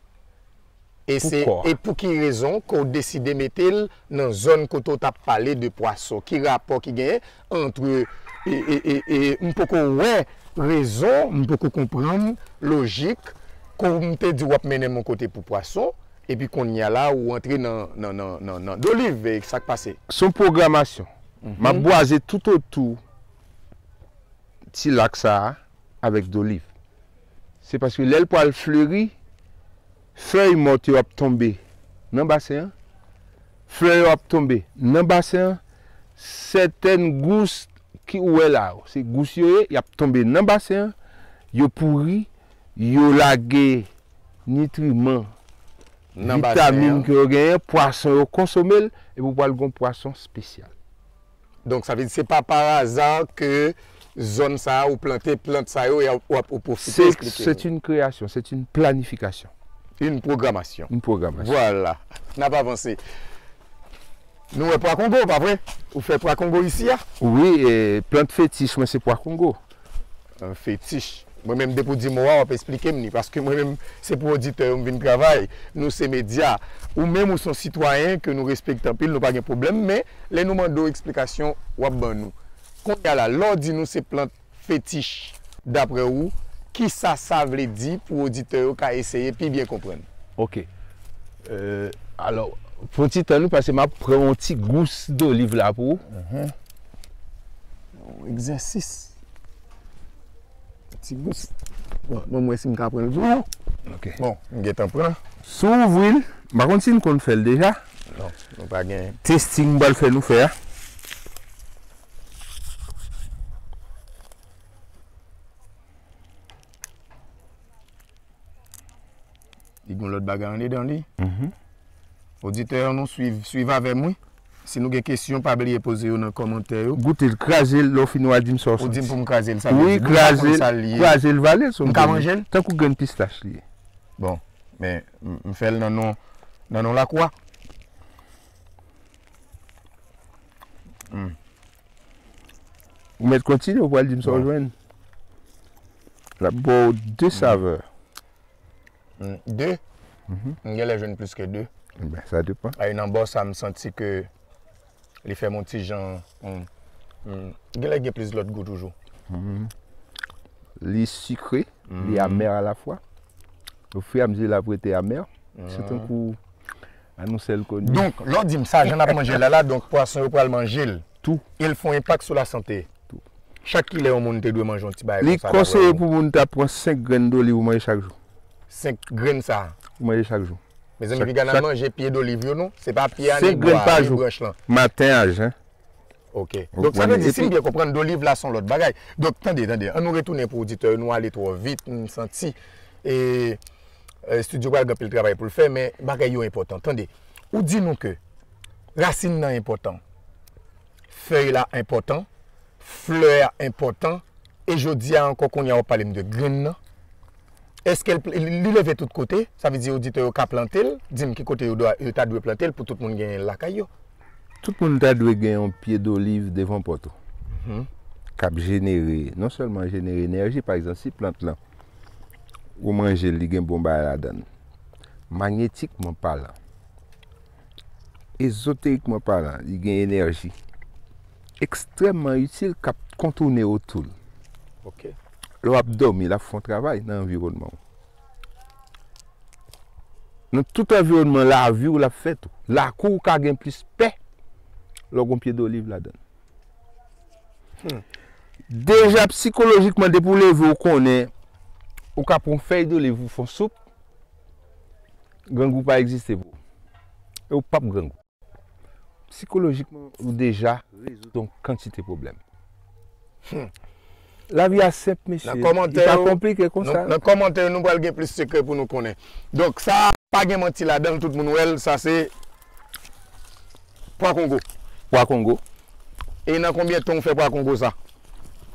E se, e pou ki rezon ke w deside mete l nan zòn kote w t ap pale de pwason? Ki rapò ki genyen ant, e, e, e, e, m poko wè rezon, m poko konprann lojik ke w, m te di w ap mennen m yon kote pou pwason, epi kounye a la, ou antre nan, nan, nan, nan, nan doliv, e sa k pase? Se yon pwogramasyon. M ap bwaze toutotou ti lak sa a avèk doliv. Se paske lè l pral fleri, fèy mòt yo ap tonbe nan basen an, flè yo ap tonbe nan basen an, sètèn gous ki ou wè la yo, se gous yo ye, y ap tonbe nan basen an, yo pouri, yo lage nitriman, vitamin ke yo genyen, pwason yo konsome l, epi ou pral gen yon pwason espesyal. Donk, sa vle di se pa pa aza ke zòn sa a ou plante plant sa yo e w ap, w ap, ou pwofite eksplike nou. C'est une création, c'est une planification. Une programmation. Une programmation. Vwala. N ap avanse. Nou wè pwa kongo, pa vre? Ou fè pwa kongo isi a? Wi, e, plant fetich mwen se pwa kongo. An fetich. Mwen menm, depi w di mo a, w ap esplike m li, paske mwen menm, se pou oditè yo m vin travay. Nou se medya. Ou menm, ou se yon sitwayen ke nou respekte anpil, nou pa gen pwoblèm, men lè nou mande w eksplikasyon, w ap ban nou. Kounye a la, lè w di nou se plant fetich, daprè ou, kisa sa vle di pou oditè yo ka eseye pi byen konprann? Ok. Euh, alò, pran ti tan nou, paske m ap pran yon ti gous doliv la pou ou. Mhm. Yon egzèsis. Ti gous. Bon, bon, mwen si m ka pran l pou ou. Ok. Bon, m gentan pran. Si w ouvri l, m pa konn si n konn fè l deja. Non, nou pa gen. Testing m pral fè nou fè a. Li gen lòt bagay andedan li. Mhm. Oditè yo, nou swiv, swiv avè m, wi. Si nou gen kesyon, pa bliye poze yo nan kòmantè yo. Goute l, kraze l, lè w fini, w a di m sa w santi. Ou di m pou m kraze l, sa vle di, m pa konn sa l ye. Wi, kraze l, kraze l, vale l, se yon grenn, tankou grenn pistach li ye. Bon, men, m, m fè l nan non, nan non lakwa. Hmm. Ou mèt kontinye, ou pral di m sa w jwenn. L ap ba w de savè. Mm, de? Mhm. M genlè jwenn plis ke de. Ebyen, sa depann. Ay, nan bò sa, m santi ke li fè m yon ti jan, mm, mm, genlè gen plis lòt gou toujou. Mhm. Li sikre, li amè alafwa. Ofiramezi l ap rete amè. Se tankou a nou sèl koni. Donk, lè w di m sa, jan n ap manje l la, la, donk pwason yo pral manje l. Tou. E l fè yon enpak sou lasante. Tou. Chak kilè yon moun te dwe manje yon ti bagay konsa. Li konseye pou moun ta pran senk grenn doliv ou manje chak jou. Senk grenn sa. Ou manje chak jou. Mezanmi, piga n al manje pye doliv yo non. Se pa pye a, ni bwa, ni branch lan. Maten a jen. Ok. Donk, sa vle di, si m byen konprann, doliv la se yon lòt bagay. Donk, tande, tande, ann nou retounen pou oditè yo, nou ale twò vit, m santi, e, e, estidyo pral gen anpil travay pou l fè, men bagay yo enpòtan. Tande, ou di nou ke rasin nan enpòtan, fèy la enpòtan, flè a enpòtan, e jodi a ankò, kounye a w ap pale m de grenn nan. Èske l, li leve tout kote? Sa vle di oditè yo ka plante l? Di m ki kote yo dwa, yo ta dwe plante l pou tout moun genyen l lakay yo. Tout moun ta dwe gen yon pye doliv devan pòt ou. K ap jenere, non sèlman jenere enèji, pa egzanp, si plant lan, ou manje l, li gen bon bagay ladan l. Manyetikman palan, ezoterikman palan, li gen enèji ekstrèmman itil k ap kontoune otou l. Lè w ap dòmi, l ap fè yon travay nan anviwònman w. Nan tout anviwònman lavi w, l ap fè tou. Lakou w ka gen plis pè lè w gen pye doliv ladan l. Deja, sikolojikman, depi w leve, w konnen ou ka pran yon fèy doliv, ou fè yon soup, grangou pa egziste pou ou. E ou p ap grangou. Sikolojikman, ou deja rezoud yon kantite pwoblèm. Lavi a senp, mesye. Li pa konplike konsa. Nan kòmantè yo, nou pral gen plis sekrè pou nou konnen. Donk, sa pa gen manti ladan l, tout moun wè l, sa se pwa kongo. Pwa kongo. E nan konbyen tan w fè pwa kongo sa?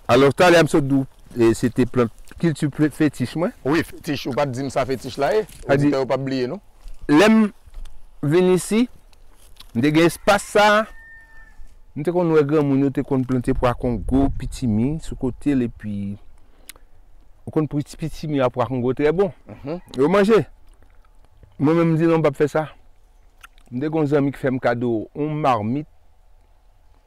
Alò, talè a m sot di w, e, se te plant kilti fe- fetich mwen. Wi, fetich, ou pa t di m sa fetich la ye. Sa di, oditè yo p ap bliye, non? Lè m vin isi, m te gen espas sa a, m te konn wè granmoun yo te konn plante pwa kongo, pitimi sou kote l, epi ou konn pri- pitimi a pwa kongo trè bon. Yo manje. Mwen menm, m di non, m p ap fè sa. M te gen yon zanmi ki fè m kado yon mamit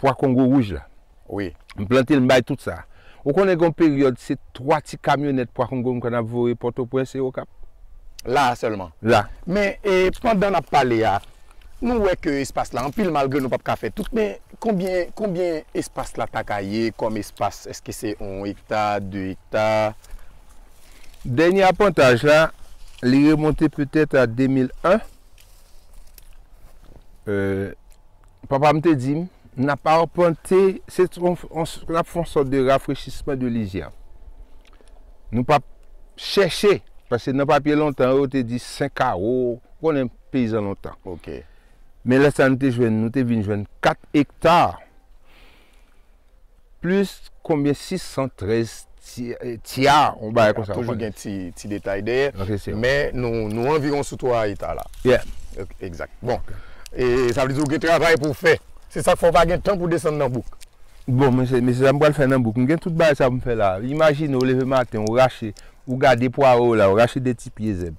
pwa kongo wouj la. Wi. M plante l, m bay tout sa. Ou konnen gen yon peryòd, se twa ti kamyonèt pwa kongo m konn ap voye Pòtoprens e Okap. La a sèlman. La. Men, e, pandan n ap pale a, nou wè ke espas la anpil, malgre nou p ap ka fè tout, men konbyen, konbyen espas la ta ka ye kòm espas? Èske se yon ekta, de ekta? Dènye apwantaj la, li remonte petèt a de mil en. Euh, papa m te di m, n ap apwante, se on, on, n ap fè yon sòt de rafrechisman de lizyè. Nou p ap chèche, paske nan papye lontan yo, yo te di senk kawo, ou konnen peyizan lontan. Men lè sa nou te jwenn, nou te vin jwenn kat ekta. Plis konbyen? Sis san trèz ti- eh, tya, yon bagay konsa. Toujou gen ti, ti detay dèyè. Men nou, nou anviwon sou twa eta la. Yeah. Egzak. Bon. E sa vle di ou gen travay pou w fè. Se sa k fè w pa gen tan pou w desann nan bouk. Bon, mesye, mesye, sa m pral fè nan bouk. M gen tout bagay sa pou m fè la. Imajine w leve maten, ou rache, ou gade pwawo la, ou rache de ti pye zèb.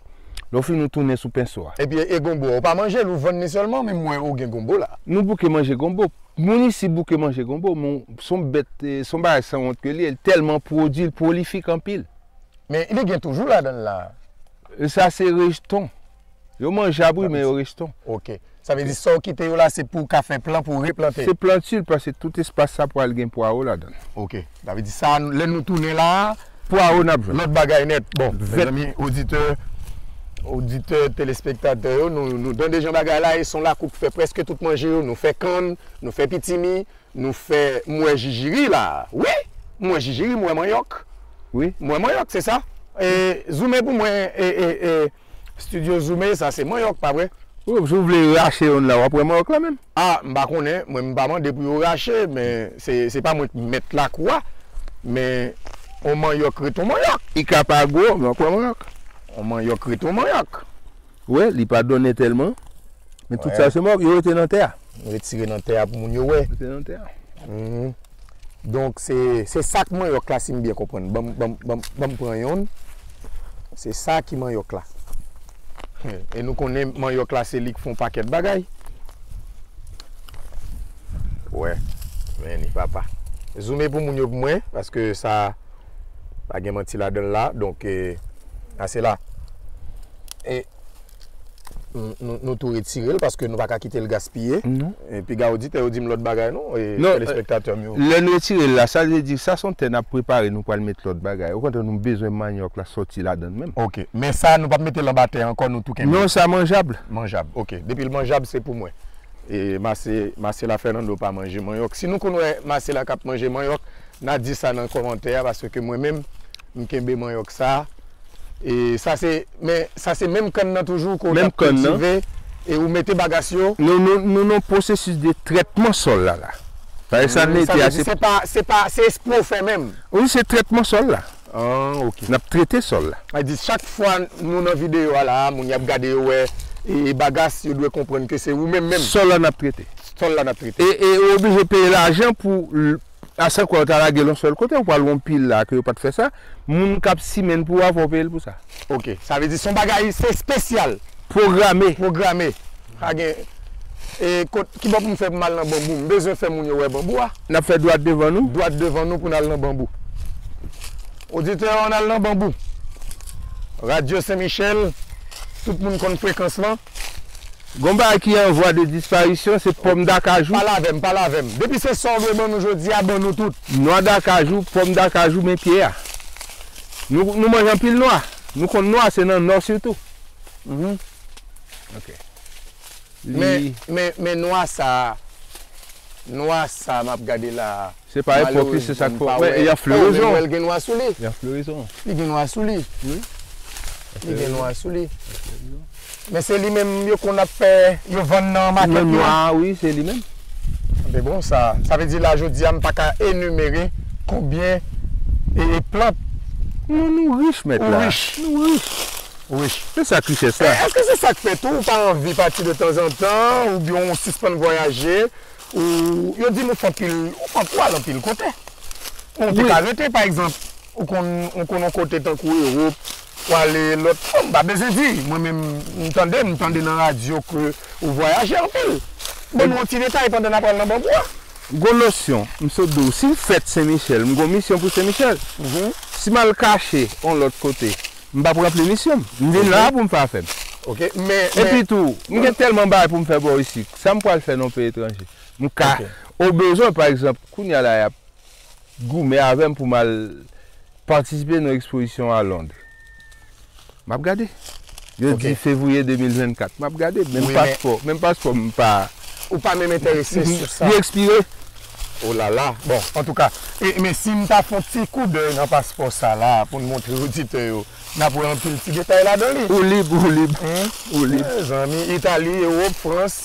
Lè w fini, ou tounen sou penso a. Epi e gonbo a, ou pa manje l, ou vann li sèlman, men m wè ou gen gonbo la. Nou bouke manje gonbo. Moun isi bouke manje gonbo, men se yon bèt, eh, se yon bagay sanwont ke li ye, li tèlman pwodui, li pwolifik anpil. Men li gen toujou ladan l la. E sa se rejeton. Yo manjab, wi, men yo rejeton. Ok. Sa vle di, sa w kite yo la, se pou w ka fè plan pou w replante. Se planti l, paske tout espas sa pral gen pwawo ladan l. Ok. Sa vle di, sa, lè nou tounen la, pwawo n ap jwenn. Lòt bagay nèt. Bon, mezanmi, oditè, oditè, telespektatè yo, nou, nou tande jan bagay la ye, se yon lakou k fè prèske tout manje yo, nou fè kann, nou fè pitimi, nou fè, m wè jijiri la. Wi, m wè jijiri, m wè manyòk. Wi. M wè manyòk, se sa. E, zoume pou mwen, e, e, e, Studio Zoomé, sa se manyòk, pa vre? Wi, si w vle rache yonn la, w ap wè manyòk la menm. A, m pa konnen, mwen m pa mande pou yo rache, men se, se pa mwen k mèt lakou a, men on manyòk ret on manyòk. Li ka pa gwo, men w ap wè manyòk. On manyòk ret on manyòk. Wi, li pa donnen tèlman, men tout sa se manyòk, yo rete nan tè a. Retire nan tè a pou moun yo wè. Rete nan tè a. Mhm. Donk, se, se sak manyòk la, si m byen konprann. Ban m, ban m, ban m, ban m pran yonn. Se sa ki manyòk la. E nou konnen manyòk la, se li k fè yon pakèt bagay. Wè, men ni papa. Zoome pou moun yo pou mwen, paske sa, pa gen manti ladan l la. Donk, e, a se la. E, Nou, nou, nou tou retire l paske nou pa ka kite l gaspiye. Non. E piga oditè yo di m lòt bagay non, e telespektatè m yo. Lè n retire l la, sa vle di sa se yon tè n ap prepare, nou pral met lòt bagay. Okontrè, nou bezwen manyòk la sòti ladan l menm. Ok. Men sa, nou p ap mete l anba tè ankò, nou tou kenbe. Non, sa manjab. Manjab, ok. Depi l manjab, se pou mwen. E Mase-, Masela Fernando pa manje manyòk. Si nou konn wè Masela k ap manje manyòk, n a di sa nan kòmantè a, paske mwen menm, m kenbe manyòk sa. E sa se, men sa se menm kann nan toujou ke w t ap kiltive e ou mete bagas yo. Nou, nou, nou nan pwosesis de trètman sòl la, la. Paske sa n mete a, se pa, se pa, se espre w fè menm. Wi, se trètman sòl la. Ah, ok. N ap trete sòl la. Sa di chak fwa nou nan videyo a la, moun y ap gade yo wè e, e bagas, yo dwe konprann ke se ou menm menm. Sòl la n ap trete. tòl la n ap trete. E, e ou oblije peye lajan pou l-, a san kwa ou ta lage l yon sèl kote, ou pral yon pil la ke yo pa t fè sa. Moun k ap simen l pou ou a, fò w peye l pou sa. Ok, sa vle di se yon bagay, se espesyal. Pwograme. Pwograme. Pa gen, e, kot, ki bò pou m fè pou m al nan banbou? M bezwen fè moun yo wè banbou a. N ap fè dwat devan nou. Dwat devan nou pou n al nan banbou. Oditè, ann al nan banbou. Radyo Sen Michèl, tout moun konn frekans lan. Gon bagay ki an vwa de disparisyon, se pòm dakajou. Pale avè m, pale avè m. Depi se sa w dwe ban nou jodi a, ban nou tout. Nwa dakajou, pòm dakajou, men pye a. Nou, nou manje anpil nwa. Nou konn nwa, se nan nò sitou. Mhm. Ok. Men, men, men nwa sa, nwa sa m ap gade la a, se pa epòk li, se sa k fè. Wè, y ap florizon. Wè, l gen nwa sou li. Y ap florizon. Li gen nwa sou li. Wi. Li gen nwa sou li. Men se li menm yo konn ap fè, yo vann nan makèt yo. Nwa, wi, se li menm. Anben bon, sa, sa vle di la, jodi a, m pa ka enimere konbyen e, e plant. Nou, nou rich, mèt la. Ou rich. Nou rich. Wi. Se sa k richès la. E, èske se sa k fè tou ou pa anvi pati de tanzantan, oubyen ou sispann vwayaje, ou, yo di m ou fè anpil, ou fè, ou al anpil kote? Bon, ou te ka rete, pa egzanp, ou konn, ou konn yon kote tankou Ewòp, ou ale lòt, bon, m pa bezwen di, mwen menm, m tande, m tande nan radyo ke ou vwayaje anpil. Ban nou yon ti detay pandan n ap pral nan banbou a. Gon nosyon, m sot di w, si m fèt Sen Michèl, m gon misyon pou Sen Michèl. Mhm. Si m al kache yon lòt kote, m p ap ranpli misyon m. M vin la pou m fè afè m. Ok, men, men epi tou, m gen tèlman bagay pou m fè bò isit. Sa m pral fè nan yon peyi etranje? M ka, o bezwen, pa egzanp, kounye a la, y ap goumen avè m pou m al patisipe nan ekspozisyon a Lond. M ap gade. Yo di fevriye de mil vennkat. M ap gade. Menm paspò, menm paspò m pa. Ou pa menm enterese sou sa. Li ekspire. O la la. Bon, antouka. E, men si m ta fè yon ti koudèy nan paspò sa la, pou n montre oditè yo, n ap wè anpil ti detay ladan li. Ou lib, ou lib. Ou lib. Mezanmi, Itali, Ewòp, Frans.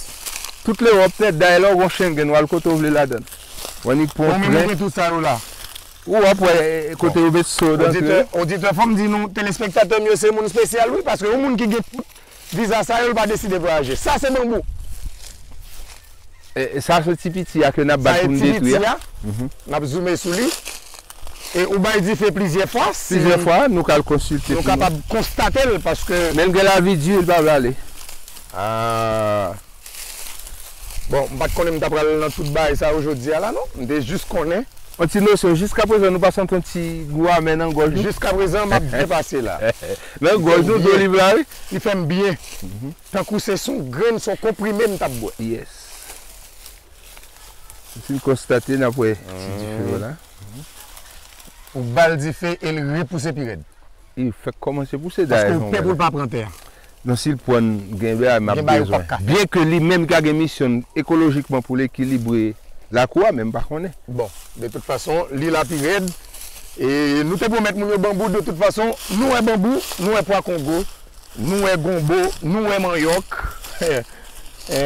Tout Lewòp nèt, dayè lè w gon Schengen, w al kote w vle ladan l. W annik pran yon tren. Bon, men montre tout sa yo la. Ou ap wè, e, kote yo met so nan tren. Oditè, oditè, fò m di nou, telespektatè m yo, se moun espesyal, wi, paske yon moun ki gen tout viza sa yo, l pa deside vwayaje. Sa se banbou. E, e sa se ti piti a ke n ap bat pou n detwi a. Sa e ti piti a. Mhm. N ap zoume sou li. E ou bay dife plizyè fwa, si plizyè fwa, nou ka al konsilte nou pou nou kapab konstate l, paske men l gen lavi di, l pa vle ale. Ah. Bon, m pa t konnen m ta pral nan tout bagay sa yo jodi a la, non. M te jis konnen. Yon ti nosyon, jiskaprezan, nou pa santi yon ti gou amè nan gòj nou? Jiskaprezan, m ap byen pase la. Nan gòj nou, dwolib la, wi. Li fè m byen. Mhm. Tankou se sou grenn, se yon konprime m t ap bwè. Yes. Si n konstate, n ap wè ti dife yo la. Ou ba l dife e l repouse pi rèd. Li fèk kòmanse pouse dayè. Paske ou pè pou l pa pran tè a. Non, si l pran, gen bagay m ap bezwen. Byenke li menm ka gen misyon ekolojikman pou l ekilibre lakou a, men m pa konnen. Bon, de tout fason, li la pi rèd. E nou te pwomèt moun yo banbou, de tout fason, nou wè banbou, nou wè pwa kongo, nou wè gonbo, nou wè manyòk. E, e,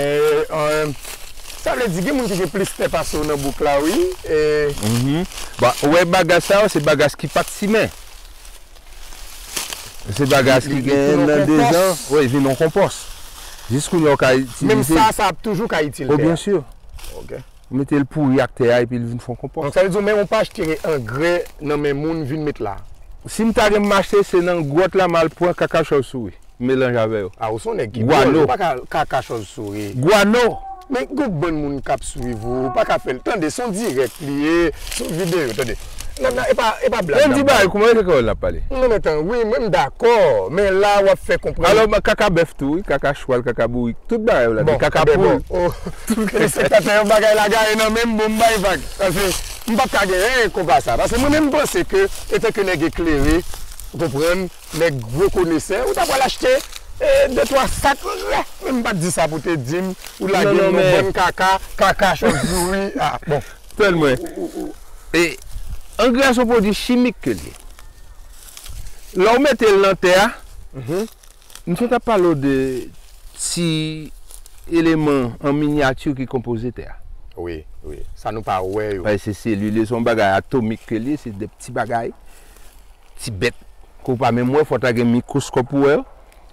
sa vle di, gen moun ki gen plis tè pase w nan bouk la, wi. E, mhm. Bon, ou wè bagay sa yo, se bagay ki pa t simen. Se bagay ki gen nan dezan, wi, vin yon konpòs. Jis kounye a w ka itilize. Menm sa, sa ap toujou ka itil tè a. O, byen si. Ok. Ou mete l pouri ak tè a epi l vin fè yon konpòs. Donk, sa vle di, ou menm ou pa achte angrè nan men moun vin met la? Si m ta gen m achte, se nan gwòt la m al pran kaka chòvsouri. Melanje avè yo. A, ou se yon nèg ki dwòl, ou pa ka kaka chòvsouri. Gwano. Men gon bann moun k ap swiv ou, ou pa ka fè l. Tande, se yon dirèk li ye, se yon videyo, tande. Nan, nan, e pa, e pa blag n ap bay. Andy Bay, kòman e kreyòl n ap pale? Non, men tan, wi, mwen m dakò, men la w ap fè konprann. Alò, kaka bèf tou, wi, kaka chwal, kaka bourik, tout bagay yo ladan, kaka poul. Bon, oh, telespektatè yo, bagay la gaye nan men m, bon, m bay vag. Paske m p ap ka gen anyen konpa sa. Paske mwen menm m panse ke, etanke nèg eklere, ou konprann, nèg gwo konesè, ou ta pral achte, e, de twa sak angrè. Men m pa t di sa pou te di m, ou lage m yon bann kaka, kaka, chòvzouri. Ah, bon. Tande mwen. E, angrè se yon pwodui chimik ke l ye. Lè w mete l nan tè a, m sot ap pale w de ti eleman an minyati ki konpoze tè a. Wi, wi. Sa nou pa wè yo. Paske se selil, se yon bagay atomik ke l ye, se de ti bagay. Ti bèt ke w pa menm wè, fò w ta gen mikwoskòp pou wè yo.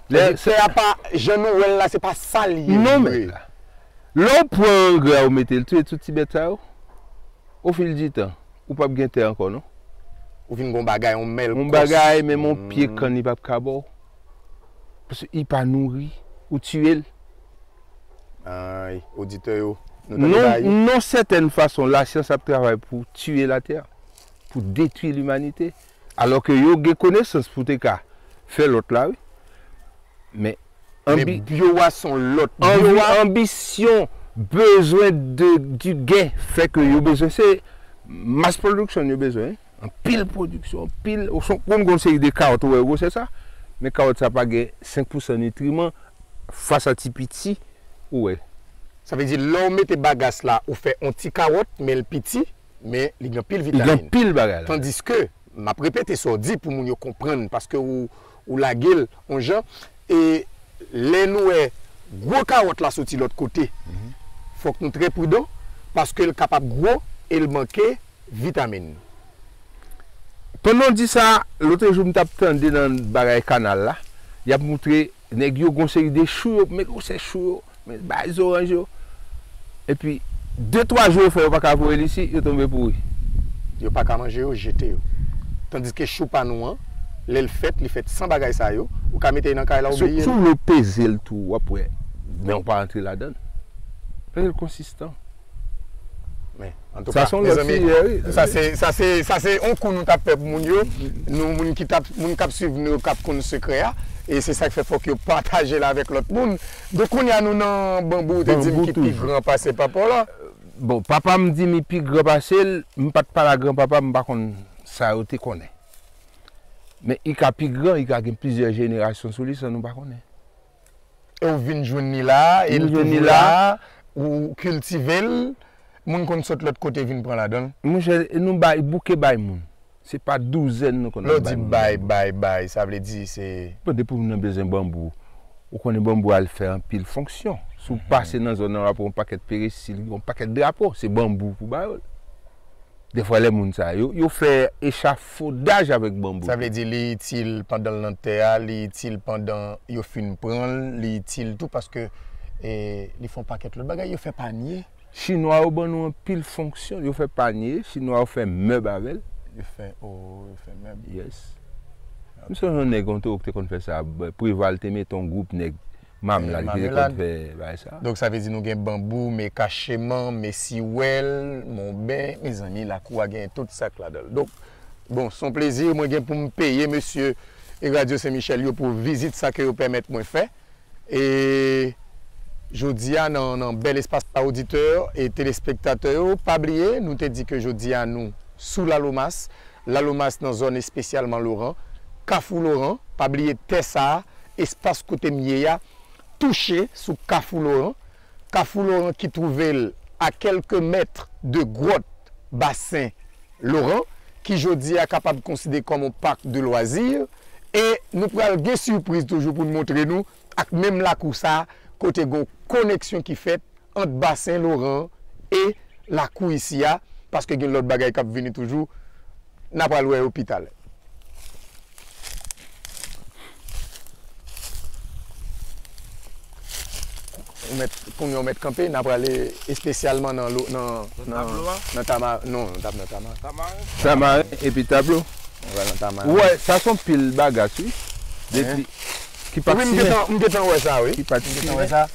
Lè tè a pa, jan nou wè l la, se pa sa l ye vre. Non, mèt la. Lè w pran angrè a, ou mete l, touye tout ti bèt sa yo, ofil di tan, ou p ap gen tè ankò, non. Ou vin gon bagay, on mèl kòs. On bagay, menm on pye kann, li p ap ka ba w. Paske li pa nouri, ou tiye l. Ay, oditè yo, nou tande bagay yo? Non, sètèn fason, lasyans ap travay pou tiye latè, pou detwi limanite. Alò ke yo gen konesans pou te ka fè lòt la, wi. Men, anbi-, men byo a se yon lòt byo a. Anbisyon, bezwen de, di gen fè ke yo bezwen, se mass production yo bezwen, wi. Anpil pwodiksyon, anpil, ou son, konn gon seri de kawòt ou wè gwosè sa, men kawòt sa pa gen senk pousan nitriman fas a ti piti, ou wè. Sa vle di, lè w mete bagas la, ou fè on ti kawòt, men l piti, men li gen anpil vitamin. Li gen anpil bagay la. Tandiske, m ap repete sa w di pou moun yo konprann, paske ou, ou lage l on jan, e lè nou wè gwo kawòt la soti lòt kote, fòk nou trè pridan, paske l kapab gwo e l manke vitamin. Pandan w di sa, lòt jou m t ap tande nan bagay kanal la, y ap moutre nèg yo gon seri de chou yo, men gwosè chou yo, men bay zoranj yo. Epi, de twa jou yo fè, yo pa ka voye l isi, yo tonbe pouri. Yo pa ka manje yo, jete yo. Tandiske chou pa nou an, lè l fèt, li fèt san bagay sa yo, ou ka mete l nan kay la, ou bliye l. Si w vle w peze l tou, w ap wè, men w pa rantre ladan l. Peze l konsistan. Men, antouka, mezanmi, sa se, sa se, sa se on kou nou t ap fè pou moun yo. Nou, moun ki t ap, moun k ap swiv nou yo, k ap konn sekrè a. E se sa k fè fòk yo pataje l avèk lòt moun. Donk, kounye a nou nan banbou, ou te di m ki pi gran pase papa w la. Bon, papa m di m li pi gran pase l, m pa t pale a granpapa m, m pa konn sa yo te konnen. Men li ka pi gran, li ka gen plizyè jenerasyon sou li san nou pa konnen. E w vin jwenn li la, e l toujou la, ou kiltive l, moun konn sot lòt kote vin pran ladan l. Monchè, nou bay, bouke bay moun. Se pa douzèn nou konn bay moun. Lè w di bay, bay, bay, sa vle di se. Bon, depi moun nan bezwen banbou, ou konnen banbou al fè anpil fonksyon. Si w pase nan zòn nan, w ap wè yon pakèt peresil, yon pakèt drapo, se banbou pou ba yo l. Defwa lè moun sa yo, yo fè echafodaj avèk banbou. Sa vle di li itil pandan l nan tè a, li itil pandan yo fin pran l, li itil tou paske, e, li fè yon pakèt lòt bagay, yo fè panye. Chinwa yo ban nou anpil fonksyon, yo fè panye, chinwa yo fè mèb avè l. Yo fè, o, yo fè mèb. Yes. M sonje yon nèg, yon toro ki te konn fè sa, Preval te mete yon gwoup nèg Mamlad ki te konn fè bagay sa. Donk, sa vle di nou gen banbou, men kacheman, men siwèl, monben, mezanmi, lakou a gen tout sa k ladan l. Donk, bon, se yon plezi mwen gen pou m peye mesye e Radyo Sen Michèl yo pou vizit sa ke yo pèmèt mwen fè. E jodi a, nan, nan bèl espas la, oditè e telespektatè yo, pa bliye, nou te di ke jodi a, nou sou Lalomas, Lalomas nan zòn espesyalman Loran, Kafou Loran, pa bliye tè sa a, espas kote m ye a, touche sou Kafou Loran. Kafou Loran ki twouve l a kèlke mèt de gwòt basen Loran, ki jodi a kapab konsidere kòm yon parc de loisirs. E nou pral gen sipriz toujou pou n montre nou ak menm lakou sa a, kote gen yon koneksyon ki fèt ant basen Loran e lakou isi a, paske gen lòt bagay k ap vini toujou, n a pral wè yo pi talè. Ou mèt, kounye a w mèt kanpe, n a prale espesyalman nan lo, nan, nan, nan tama, non, nan tab, nan tama. Tamaren? Tamaren epi tablo. Ou wè, sa se yon pil bagas, wi. Depi, ki pa t simen. Wi, m gentan, m gentan wè sa, wi. Ki pa t simen. M gentan wè sa.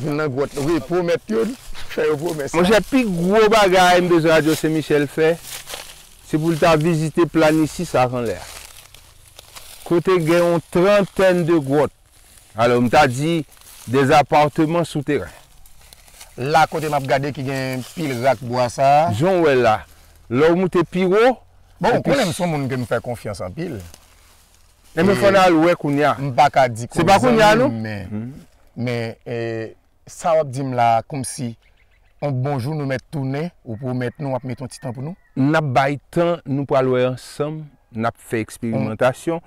Vin nan gwòt, wi, pwomèt yo, fè yo pwomès la. Monchè, pi gwo bagay m bezwen Radyo Sen Michèl fè, se pou l ta vizite Planisis ak anlè a. Kote gen yon trantèn de gwòt. Alò, m ta di, des appartements souterrains. La kote m ap gade ki gen pil rak bwa sa a. Jan w wè la, lè w moute pi wo, bon, ou konnen m se yon moun ke m fè konfyans anpil. Enben, fò n al wè kounye a. M pa ka di kounye a, non? Se pa kounye a, men, men, e, sa w ap di m la a, kòmsi yon bon jou nou mèt tounen, ou pwomèt nou w ap mete yon ti tan pou nou? N ap bay tan, nou pral wè ansanm, n ap fè eksperimantasyon.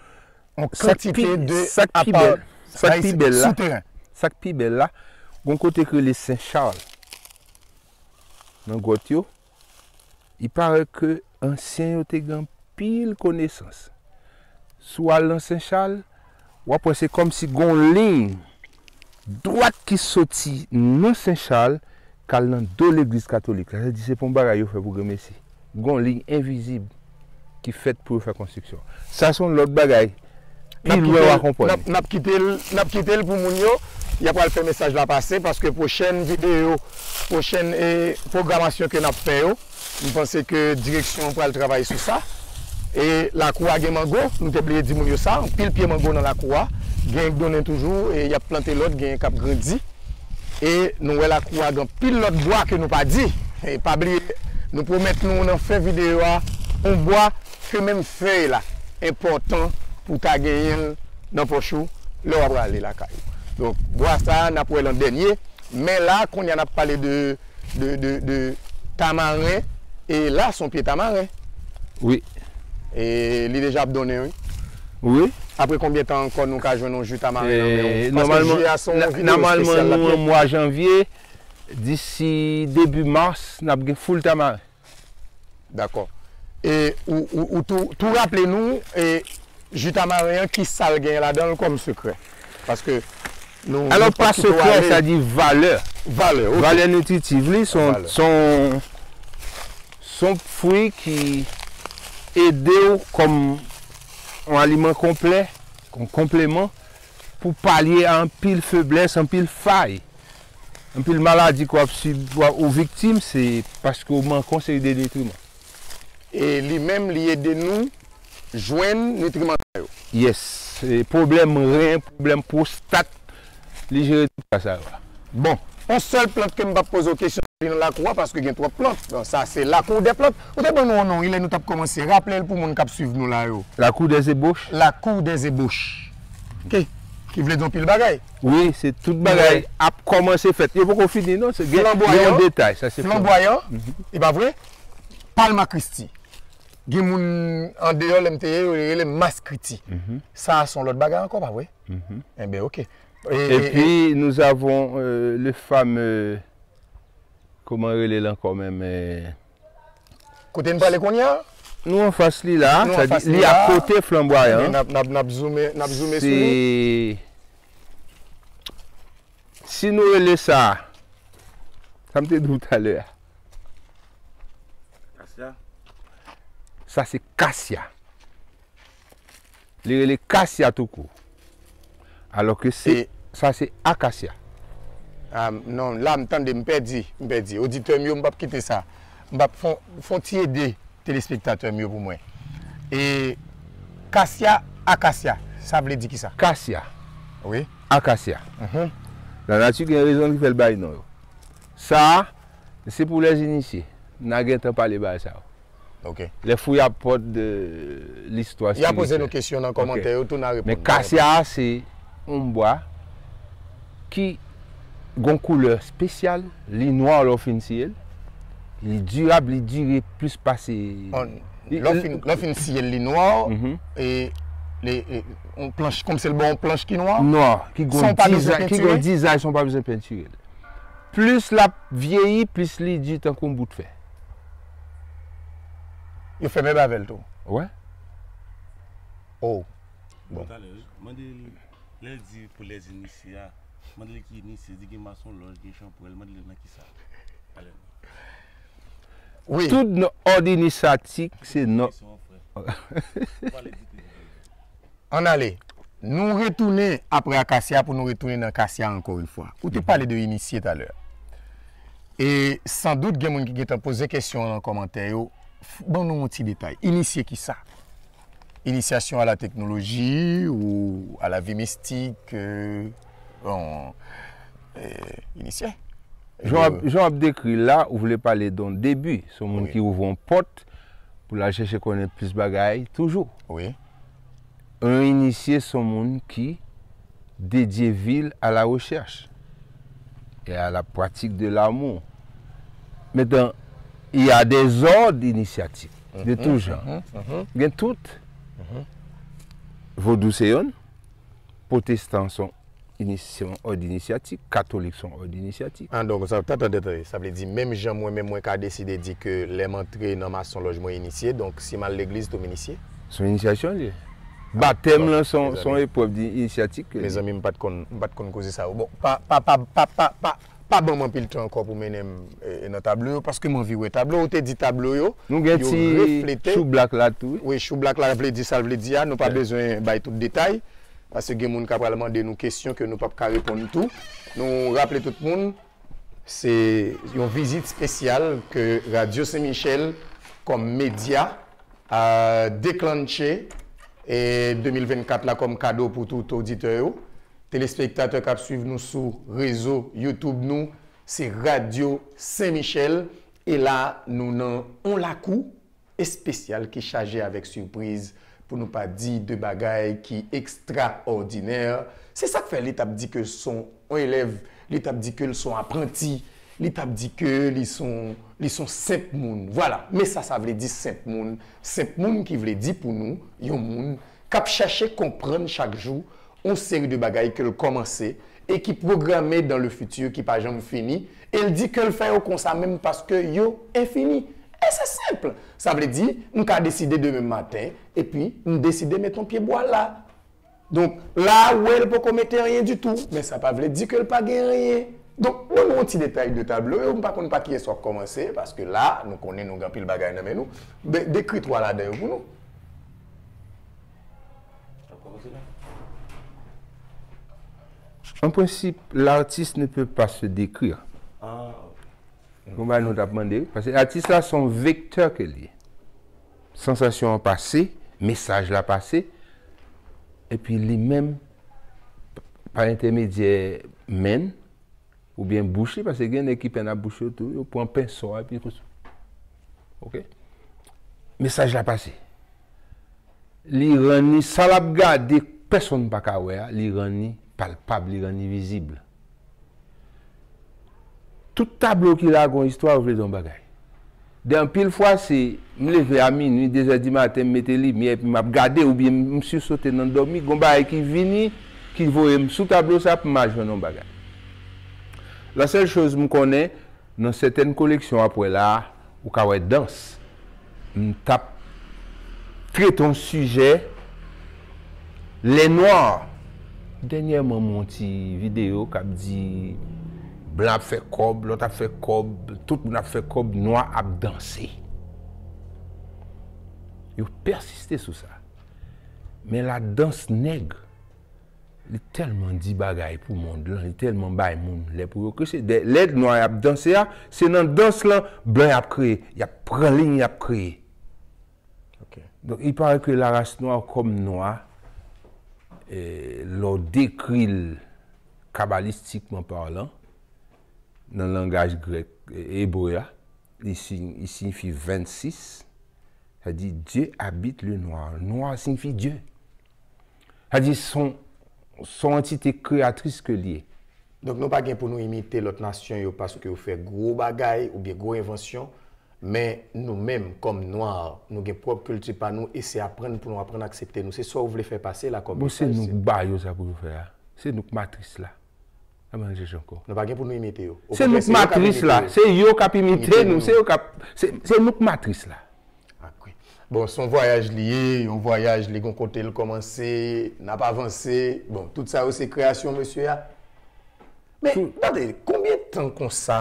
On, on kantite de, sa k pi bèl, sa k pi bèl la, sa k pi bèl la, gon kote k rele Sen Chal. Nan gwòt yo, il paraît que ansyen yo te gen anpil konesans. Si w al nan Sen Chal, w ap wè se kòmsi gon liy dwat ki soti nan Sen Chal k al nan do legliz katolik. Sa vle di se pa yon bagay yo fè pou grenmesi. Gon liy envizib ki fèt pou yo fè konstriksyon. Sa se yon lòt bagay. Pi lwen w a konprann. N ap kite l, n ap kite l pou moun yo. Y ap pral fè mesaj la pase paske pwochèn videyo, pwochèn eh, pwogramasyon ke n ap fè yo, m panse ke direksyon an pral travay sou sa. E lakou a gen mango, nou te bliye di moun yo sa, anpil pye mango nan lakou a. Gen k donnen toujou, e y ap plante lòt, gen k ap grandi. E nou wè lakou a gen anpil lòt bwa ke nou pa di. E pa bliye, nou pwomèt nou nan fen videyo a, yon bwa ke menm fèy la enpòtan pou w ta genyen l nan pòch ou lè w ap prale lakay ou. Donk, bwa sa a, n ap wè l an dènye. Men la, kounye a, n ap pale de, de, de, de tamaren. E la, se yon pye tamaren. Wi. E li deja ap donnen, wi. Wi. Apre konbyen tan ankò nou ka jwenn yon ji tamaren nan men w? Paske ji a se yon videyo espesyal la. Nòmalman, nou an mwa janvye, disi debi mas, n ap gen full tamaren. Dakò. E ou, ou, ou tou, tou raple nou, e, ji tamaren an, ki sa l gen ladan l kòm sekrè? Paske nou, alò, nou pa sekrè, sa di valè. Valè, ok. Valè nitritif li, se yon, se yon, se yon fwi ki ede w kòm yon aliman konplè, yon konpleman, pou palye a anpil feblès, anpil fay, anpil maladi ke w ap sib-, w ap, ou viktim, se paske w manke yon seri de nitriman. E li menm, li ede nou jwenn nitriman sa yo. Yes. E pwoblèm ren, pwoblèm pwostat, li jere tout sa yo. Bon, yon sèl plant ke m p ap poze w kesyon, li nan lakou a, paske gen twòp plant. Bon, sa se lakou dè plant. Ou te ban nou yon non, wi, lè nou t ap kòmanse. Raple l pou moun k ap swiv nou la yo. Lakou dè zeboch. Lakou dè zeboch. Ok. Ki vle di yon pil bagay. Wi, se tout bagay ap kòmanse fèt. Yo poko fini, non. Se gen, gen yon detay. Sa se flanbwayan. Flanbwayan, e pa vre? Palma Christi. Gen moun andeyò, lè m te ye, yo rele Mas Christi. Sa a se yon lòt bagay ankò, pa vre? Enben, ok. E, e, epi, e, nous avons, euh, le fameux, kòman rele l ankò menm, eh? Kote n prale kounye a? Nou anfas li la, sa di, li akote flanbwayan. Enben, n ap, n ap, n ap zoome, n ap zoome sou li. Se, si nou rele sa, sa m te di w talè a. Kasya? Sa se kasya. Li rele kasya toukou. Alò ke se, e sa se akasya. Ah, non, la m tande, m pèdi, m pèdi. Oditè m yo, m p ap kite sa. M p ap fon, fon ti ede telespektatè m yo pou mwen. E kasya, akasya, sa vle di kisa? Kasya. Wi. Akasya. Mhm. Lanati gen rezon ki fè l bay non yo. Sa a, se pou lèzinisye. N a gentan pale bagay sa yo. Ok. Les fouilles apportent de l'histoire spirituelle. Y a poze nou kesyon nan kòmantè yo tou, n a reponn. Men kasya a se yon bwa ki gon koulè espesyal, li nwa lè w fin siye l, li dirab, li dire plis pase. Bon, lè w fin, lè w fin siye l, li nwa, e, li, e, yon planch, kòmsi l ba w yon planch ki nwa. Nwa, ki gon dizay, ki gon dizay san w pa bezwen pentire l. Plis l ap vyeyi, plis li di tankou yon bout fè. Yo fè mèb avè l tou. Wè. Oh. Bon. Talè, mande l, lè l di pou lèzinisye a, mande l ki inisye, di gen masonlòj, gen chanpwèl, mande l nan kisa. Talè. Wi. Tout n-, òd inisyatik, se non. Kesyon an, frè. Ou pale di tou. Ann ale. Nou retounen apre akasya pou nou retounen nan kasya ankò yon fwa. Ou te pale de inisye talè. E san dout, gen moun ki gentan poze kesyon an nan kòmantè yo. F-, ban nou yon ti detay. Inisye kisa? Initiation à la technologie ou à la vie mystique, euh, bon, euh, inisye. Jan w ap, jan w ap dekri l la, ou vle pale de yon debi. Se yon moun ki ouvri yon pòt pou l al chèche konnen plis bagay toujou. Wi. Yon inisye se yon moun ki dedye vi l à la recherche et à la pratique de l'amour. Maintenant, il y a des ordres initiatiques de tout genre. Gen tout. Vodou se youn, pwotestan se yon Inis-, se yon òd inisyatik, katolik se yon òd inisyatik. Ah, donk, sa, tann, tann, tann, sa vle di, menm jan mwen menm mwen ka deside di ke lè m antre nan masonlòj mwen inisye, donk si m al legliz tou m inisye? Se yon inisyasyon li ye. Batèm lan se yon, se yon eprèv inisyatik ke li ye. Mezanmi, m pa t konn, m pa t konn koze sa yo. Bon, pa, pa, pa, pa, pa, pa, pa ban m anpil tan ankò pou mennen m e, e, nan tablo yo, paske m anvi wè tablo. Ou te di tablo yo, yo reflete. Nou gen ti choublak la tou, wi. Wi, choublak la vle di sa l vle di a, nou pa bezwen bay tout detay. Paske gen moun k ap pral mande nou kesyon ke nou p ap ka reponn tou. Nou raple tout moun, se yon vizit espesyal ke Radyo Sen Michèl, kòm medya, a deklanche e de mil vennkat la kòm kado pou tout oditè yo. Telespektatè k ap swiv nou sou rezo YouTube nou, se Radyo Sen Michèl. E la, nou nan yon lakou espesyal ki chaje avèk sipriz, pou nou pa di de bagay ki ekstraòdinè. Se sa k fè li t ap di ke l s on elèv, li t ap di ke l s on apranti, li t ap di ke li s on, li s on senp moun. Vwala. Men sa sa vle di senp moun. Senp moun ki vle di pou nou, yon moun k ap chache konprann chak jou yon seri de bagay ke l kòmanse e ki pwograme dans le futur, ki pa janm fini, e l di ke l fè yo konsa menm paske yo enfini. E se senp. Sa vle di, m ka deside demen maten, epi m deside met yon pye bwa la. Donk, la a, ou wè l poko mete anyen ditou, men sa pa vle di ke l pa gen anyen. Donk, ban nou yon ti detay de tablo yo, m pa konn pa kiyès w ap kòmanse, paske la, nou konnen nou gen anpil bagay nan men nou. Be-, dekri twa ladan yo pou nou. En principe, l'artiste ne peut pas se décrire. Konpa nou t ap mande, wi. Paske atis la se yon vektè ke li ye. Sansasyon an pase, mesaj la pase, epi li menm, pa entèmedyè men l, oubyen bouch li, paske gen nèg ki penn ap bouch yo tou, yo pran penso a, epi konsa. Oke? Mesaj la pase. Li rann li, sa l ap gade, pèsonn pa ka wè a, li rann li palpab, li rann li vizib. Tout tablo ki la gon istwa, yo vle di yon bagay. De anpil fwa, se m leve a minwi, de zè di maten, m mete limyè, epi m ap gade, oubyen m, m sisote nan dòmi, gon bagay ki vini, ki voye m sou tablo sa pou m al jwenn yon bagay. La sèl choz m konnen, nan sètèn koleksyon apre la a, ou ka wè dans. M t ap trete yon sijè, lè nwa. Dènyèman, m wè yon ti videyo k ap di blan ap fè kòb, lòt ap fè kòb, tout moun ap fè kòb, nwa ap danse. Yo pèsiste sou sa. Men ladans nèg, li tèlman di bagay pou mond lan, li tèlman bay moun lè pou yo kreye. Lè nwa y ap danse a, se nan dans lan, blan y ap kreye, y ap pran liy, y ap kreye. Donk, il paraît que la race noire comme nwa, e, lè w dekri l kabalistikman palan, nan langaj grèk, e, ebre a, li si-, li siyifi vennsis, sa di Dieu habite le noir. Noir siyifi Dye. Sa di son, son antite kreyatris ke li ye. Donk nou pa gen pou nou imite lòt nasyon yo paske yo fè gwo bagay oubyen gwo envansyon, men nou menm, kòm nwa, nou gen pwòp kilti pa nou e se aprann pou nou aprann aksepte nou. Se sa w vle fè pase la kòm mesaj? Bon, se nou k ba yo sa pou yo fè a. Se nou k matris la. Sa m al chèche ankò. Nou pa gen pou nou imite yo. Se nou k matris la. Se yo k ap imite nou. Se yo k ap, se, se nou k matris la. Bon, se yon vwayaj li ye, yon vwayaj li gon kote l kòmanse, n ap avanse. Bon, tout sa yo se kreyasyon mesye a. Men, tande, konbyen tan konsa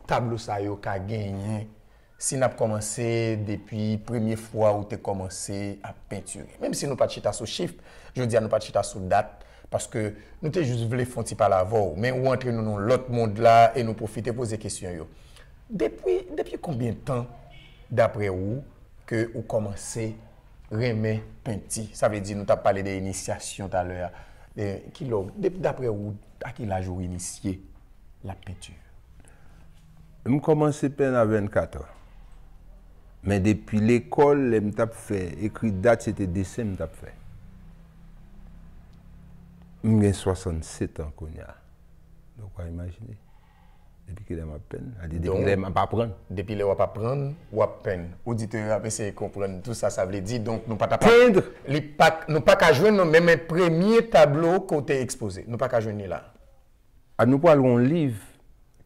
tablo sa yo ka genyen si n ap kòmanse depi premye fwa ou te kòmanse ap pentire? Menm si nou pa t chita sou chif, jodi a nou pa t chita sou dat, paske nou te jis vle fè yon ti pale avè w. Men ou antre nou nan yon lòt mond la e nou pwofite poze kesyon yo. Depi, depi konbyen tan, dapre ou, ke ou kòmanse renmen penti? Sa vle di, nou t ap pale de inisyasyon talè a. E, kilè w, depi, dapre ou, a ki laj ou inisye la penti? M kòmanse penn a vennkat an. Men depi lekòl, lè m t ap fè, ekri dat, se te desen m t ap fè. M gen swasannsèt an kounye a. Donk, w a imajine. Depi kilè m ap penn? Sa di depi kilè m ap aprann? Depi lè w ap aprann, w ap penn. Oditè yo ap eseye konprann tou sa sa vle di. Donk, nou pa t ap, li pa, nou pa ka jwenn non, men, men premye tablo ke w te ekspoze. Nou pa ka jwenn li la. A, nou pral gen yon liv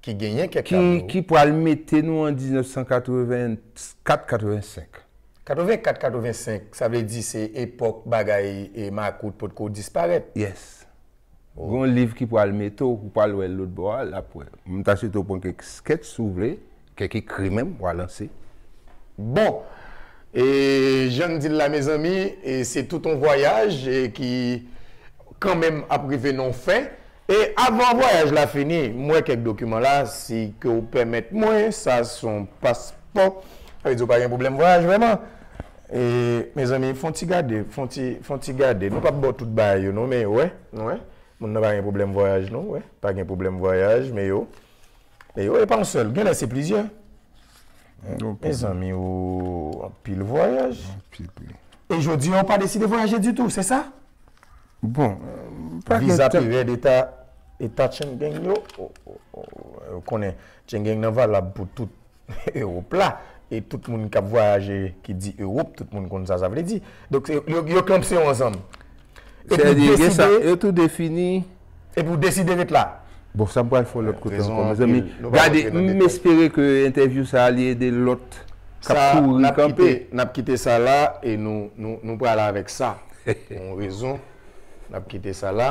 ki genyen kèk ki, tablo ki pral mete nou an diznèf san katrevenkat, katrevensenk. Katrevenkat, katrevensenk, sa vle di se epòk bagay e makout potko disparèt. Yes. Gen yon liv ki pral mete w, ou pral wè l lòt bò a, l ap wè. M ta swete w pran kèk sketch si w vle, kèk ekri menm, w a lanse. Bon, e jan n di l la, mezanmi, e se tout yon vwayaj e ki kanmenm ap rive nan yon fen. E avan vwayaj la fini, m wè kèk dokiman la, si ke w pèmèt mwen, sa se yon paspò. Sa vle di w pa gen pwoblèm vwayaj vrèman. E, mezanmi, fè yon ti gade, fè yon ti, fè yon ti gade. Nou p ap ba w tout bagay yo, non, men yo, wè, nou wè. Moun nan pa gen pwoblèm vwayaj, non, wè. Pa gen pwoblèm vwayaj, men yo. Men yo, e pa yon sèl, genlè se plizyè. Mezanmi, o, anpil vwayaj. Anpil, wi. E jodi a, ou pa deside vwayaje ditou, se sa? Bon, euh, pa gen tan. Viza pired eta, eta Schengen yo, o, o, o, ou konnen, Schengen nan valab pou tout Ewòp la. E tout moun k ap vwayaje, ki di Ewòp, tout moun konn sa sa vle di. Donk, se, yo, yo klamse yo ansanm. Epi w deside, yo tou defini. Epi w deside ret la. Bon, sa m pral fè w lòt kote ankò, mezanmi. Gade, m espere ke entèvyou sa a li ede lòt k ap kouri kanpe. N ap kite sa la e nou, nou, nou prale avèk sa. Yon rezon, n ap kite sa la.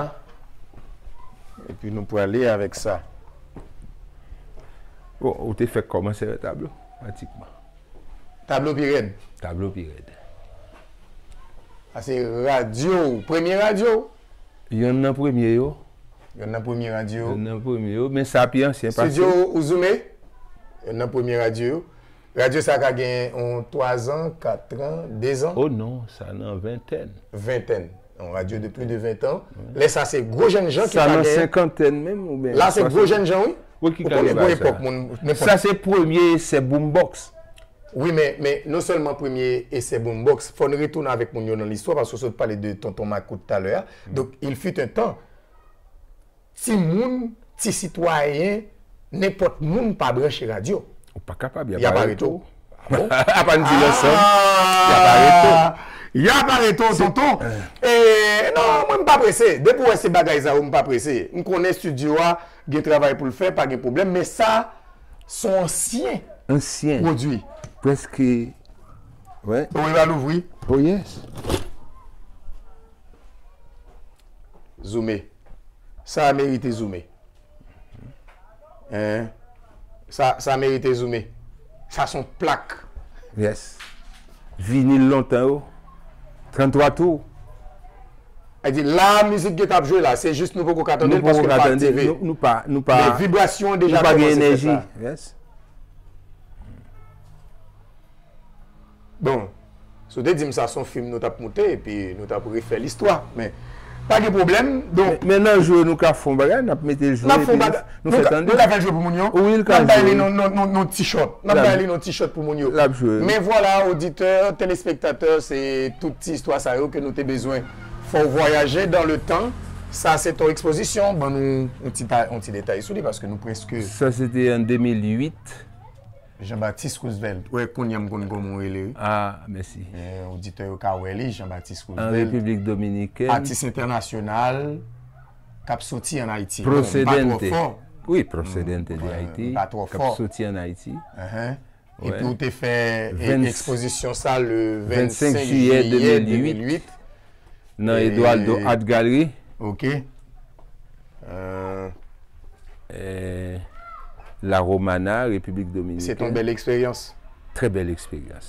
Epi nou prale avèk sa. Bon, ou te fèk kòmanse wè tablo, pratikman. Tablo pi rèd. Tablo pi rèd. Sa se radyo, premye radyo. Yonn nan premye yo. Yonn nan premye radyo. Yonn nan premye yo, men sa pi ansyen pase. Studio Ouzoume, yonn nan premye radyo yo. Radyo sa ka gen yon twa zan, kat an, de zan. Oh non, sa nan ventèn. Ventèn. Yon radyo de plis de ven an. Lè sa se gwo jènjan ki ka gen. Sa nan senkantèn menm oubyen swasant? La se gwo jènjan, wi. Ou konnen gon epòk moun, nenpòt. Sa se premye esè boombox. Wi, men, men non sèlman premye esè boombox, fò n retounen avèk moun yo nan listwa, paske w sot pale de tonton Makout talè a. Donk, il fut un temps, timoun, ti sitwayen, nenpòt moun pa branche radyo. Ou pa kapab, y ap arete w. Y ap arete w. A bon? Apa n di l ansanm. Y ap arete w. Y ap arete w, tonton. E, non, mwen m pa prese. Depi w wè se bagay sa yo, m pa prese. M konnen estidyo a gen travay pou l fè, pa gen pwoblèm, men sa, se yon ansyen pwodui. Ansyen. Prèske, wè. Wi, va louvri. Oh, yes. Zoome. Sa a merite zoome. Hein? Sa, sa merite zoome. Sa se yon plak. Yes. Vinil lontan yo. Tranntwa tou. Sa di la, mizik gentan ap jwe la. Se jis nou poko ka tande l paske l pa aktive. Nou, nou pa, nou pa, men vibrasyon an deja kòmanse fèt la. Yes. Bon, si w te di m sa se yon fim nou t ap moute, epi nou t ap refè listwa. Men, pa gen pwoblèm. Donk, men, men nan jwe, nou ka fè yon bagay, n ap mete l jwe, epi nou, nou fè tande. Nou ka fè l jwe pou moun yo. Wi, l ka jwe. N ap bay li nan, nan, nan, nan ti short. N ap bay li nan ti short pou moun yo. L ap jwe. Men vwala, oditè, telespektatè, se tout ti istwa sa yo ke nou te bezwen fè w vwayaje dans le temps. Sa se yon ekspozisyon. Ban nou yon ti ta-, yon ti detay sou li, paske nou prèske. Sa se te an de mil uit. Jean-Baptiste Roosevelt. Wè, kounye a m konn kòman w rele, wi. Ah, mèsi. Eh, oditè yo ka wè li, Jean-Baptiste Roosevelt. An Repiblik Dominikèn. Atis entènasyonal k ap soti ann Ayiti. Bon, m pa twò fò. Wi, procedente de Haiti. M pa twò fò. K ap soti ann Ayiti. Epi w te fè, eh, ekspozisyon sa le vennsenk jiyè de mil uit. Nan Eduardo Art Gallery. Ok. Euh, La Romana, Repiblik Dominikèn. Se te yon bèl eksperyans. Trè bèl eksperyans.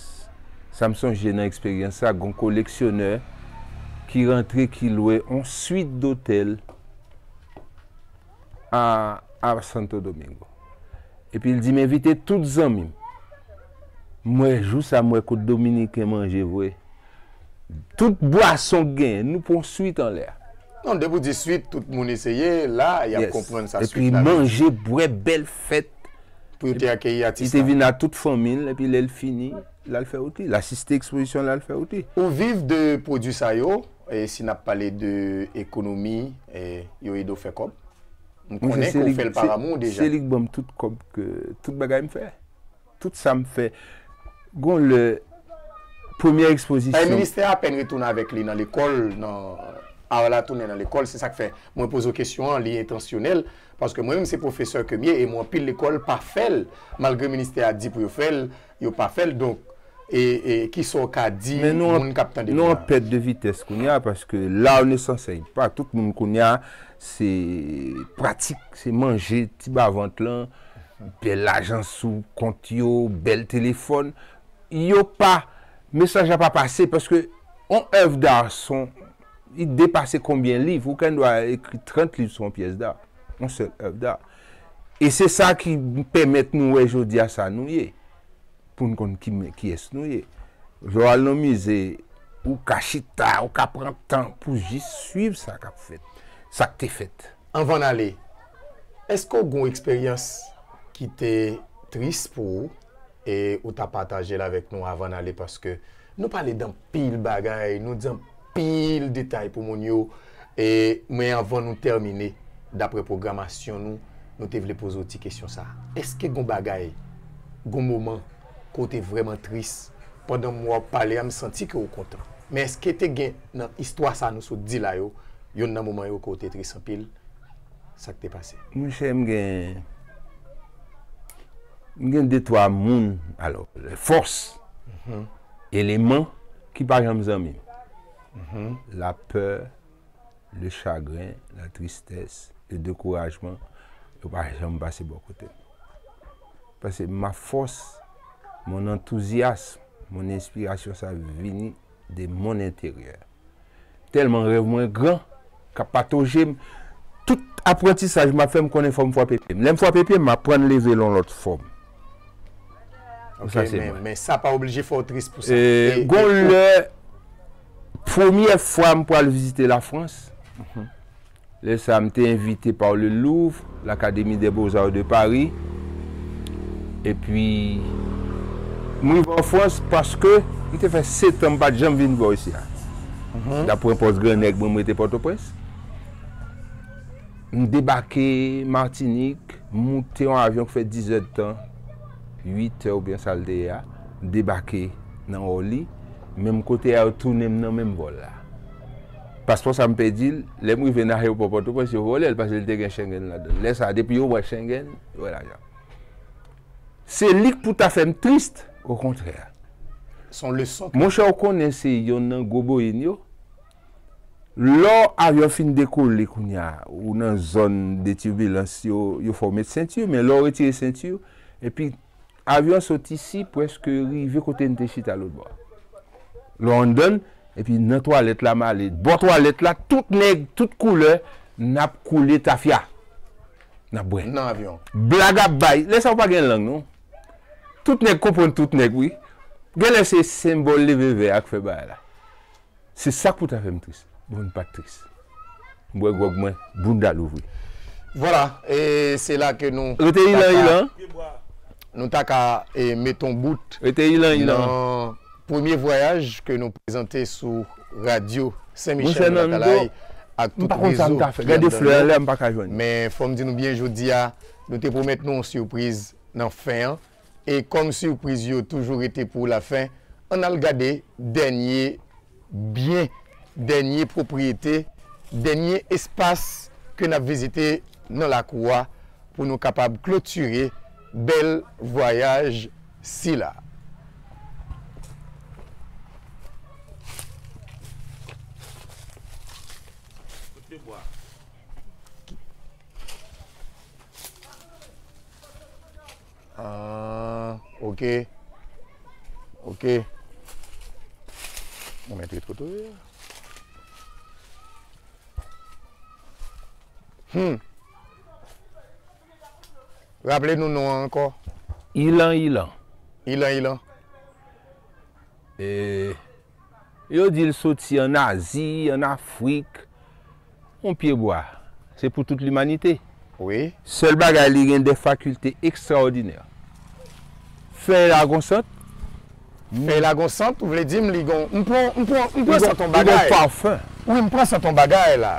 Sa m sonje nan eksperyans sa, gon koleksyonè ki rantre, ki lwe yon swit dotèl a, a Santo Domingo. Epi l di m envite tout zanmi m. M wè jou sa, m wè kot Dominiken manje vre. Tout bwason k genyen, nou pran swit anlè a. Non, depi w di swit, tout moun eseye, la, y ap konprann sa swit la vle di. Epi manje, bwè, bèl fèt. Pou yo te akeyi atis la. Li te vin a tout fanmi l, epi lè l fini, l al fè wout li. L asiste ekspozisyon, l al fè wout li. Ou viv de pwodui sa yo, e si n ap pale de ekonomi, e yo ede w fè kòb? M konnen ke w fè l pa amou deja. Se li k ban m tout kòb ke, tout bagay m fè. Tout sa m fè. Gon lè, premyè ekspozisyon. Ministè a apèn retounen avèk li nan lekòl, nan, a la tounen nan lekòl, se sa k fè mwen poze w kesyon an, li entansyonèl, paske mwen menm se pwofesè ke m ye, e mwen anpil lekòl pa fè l, malgre ministè a di pou yo fè l, yo pa fè l, donk, e, e, kisa w ka di moun k ap tande nou an? Men nou an pèt de vitès kounye a, paske la on ne s'enseigne pas, tout moun kounye a, se pratik, se manje, ti ba vant lan, bèl lajan sou kont yo, bèl telefòn, yo pa, mesaj la pa pase, paske on èv d'ar, son, li depase konbyen liv, ou gen dwa ekri trant liv sou on pyès d'ar, on sèl èv d'ar. E se sa ki pèmèt nou wè jodi a sa nou ye, pou n konn ki, kiyès nou ye. Lè w al nan mize, ou ka chita, ou ka pran tan pou jis swiv sa k ap fèt, sa k te fèt. Anvan n ale, èske w gen yon eksperyans ki te tris pou ou e ou ta pataje l avèk nou anvan n ale? Paske nou pale d anpil bagay, nou di anpil detay pou moun yo, e, men anvan nou tèmine, daprè pwogramasyon nou, nou te vle poze w ti kesyon sa a. Èske gen yon bagay, gen yon moman ke w te vrèman tris? Pandan m wè w ap pale a, m santi ke w kontan. Men èske te gen nan istwa sa a nou sot di la yo, youn nan moman yo ke w te tris anpil? Sa k te pase? Monchè, m gen, m gen de twa moun, alò, fòs, eleman ki pa janm zanmi m. Lapè, le chagrin, la tristesse, le découragement, yo pa janm pase bò kote m. Paske ma force, mon enthousiasme, mon inspiration, sa vini de mon intérieur. Tèlman rèv mwen gran, k ap patoje m, tout aprantisaj m ap fè, m konnen fò m frape pye m. Lè m frape pye m, m aprann leve l yon lòt fòm. Ok, men, men sa pa oblije fè w tris pou sa. E, gon lè, premyè fwa m pral vizite Lafrans, lè sa a, m te envite pa le Louvre, l'Académie des Beaux-Arts de Paris. Epi, m rive an Frans paske m te fè sèt an m pa t janm vin bò isi a. M t ap pran pòz gran nèg mwen, m rete Pòtoprens. M debake Matinik, m moute yon avyon k fè dizè d tan, uit è oubyen sa l te ye a, m debake nan Orly, menm kote a yo tounen m nan menm vòl la. Paspò sa m pèdi l, lè m rive nan ayewopò Pòtoprens, yo vòlè l, paske l te gen Schengen ladan l. Lè sa a, depi yo wè Schengen, yo wè lajan. Se li k pou ta fè m tris, okontrè. Se yon leson ke... Monchè, ou konnen se yonn nan gwo boyin yo. Lè avyon fin dekole kounye a, ou nan zòn de tibilans, yo, yo fè w met senti, men lè w retire senti, epi avyon sot isi, prèske rive kote n te chita lòt bò a. Lè w anndan l, epi nan twalèt la m ale. Bò twalèt la, tout nèg, tout koulè, n ap koule tafya. N ap bwè. Nan avyon. Blag ap bay. Lè sa a ou pa gen lang, non. Tout nèg konprann tout nèg, wi. Genlè se senbòl leve vè a k fè bagay la. Se sa k pou ta fè m tris. Bon, m pa t tris. M bwè gwòg mwen, bounda louvri. Vwala, e se la ke nou... Rete ilan, ilan. Nou ta ka, e, met on bout... Rete ilan, ilan. Nan premye vwayaj ke nou prezante sou radyo Sen Michèl Latalay ak tout rezo ki anndan yo. Men fò m di nou byen, jodi a, nou te pwomèt nou yon sipriz nan fen an. E kòm sipriz yo toujou rete pou lafen, ann al gade dènye byen, dènye pwopriyete, dènye espas ke n ap vizite nan lakou a pou nou kapab klotire bèl vwayaj sila. Ah, ok. Ok. Mwen mete foto yo. Hmm. Raple nou non an ankò. Ilan, ilan. Ilan, ilan. E, yo di l soti ann Azi, ann Afrik. Yon pyebwa, se pou tout limanite. Wi. Sèl bagay, li gen de fakilte ekstraòdinè. Fèy la gon sant. Fèy la gon sant, ou vle di m li gon, m pran, m pran, m pran sant yon bagay. Li gon pafen. Wi, m pran sant yon bagay la.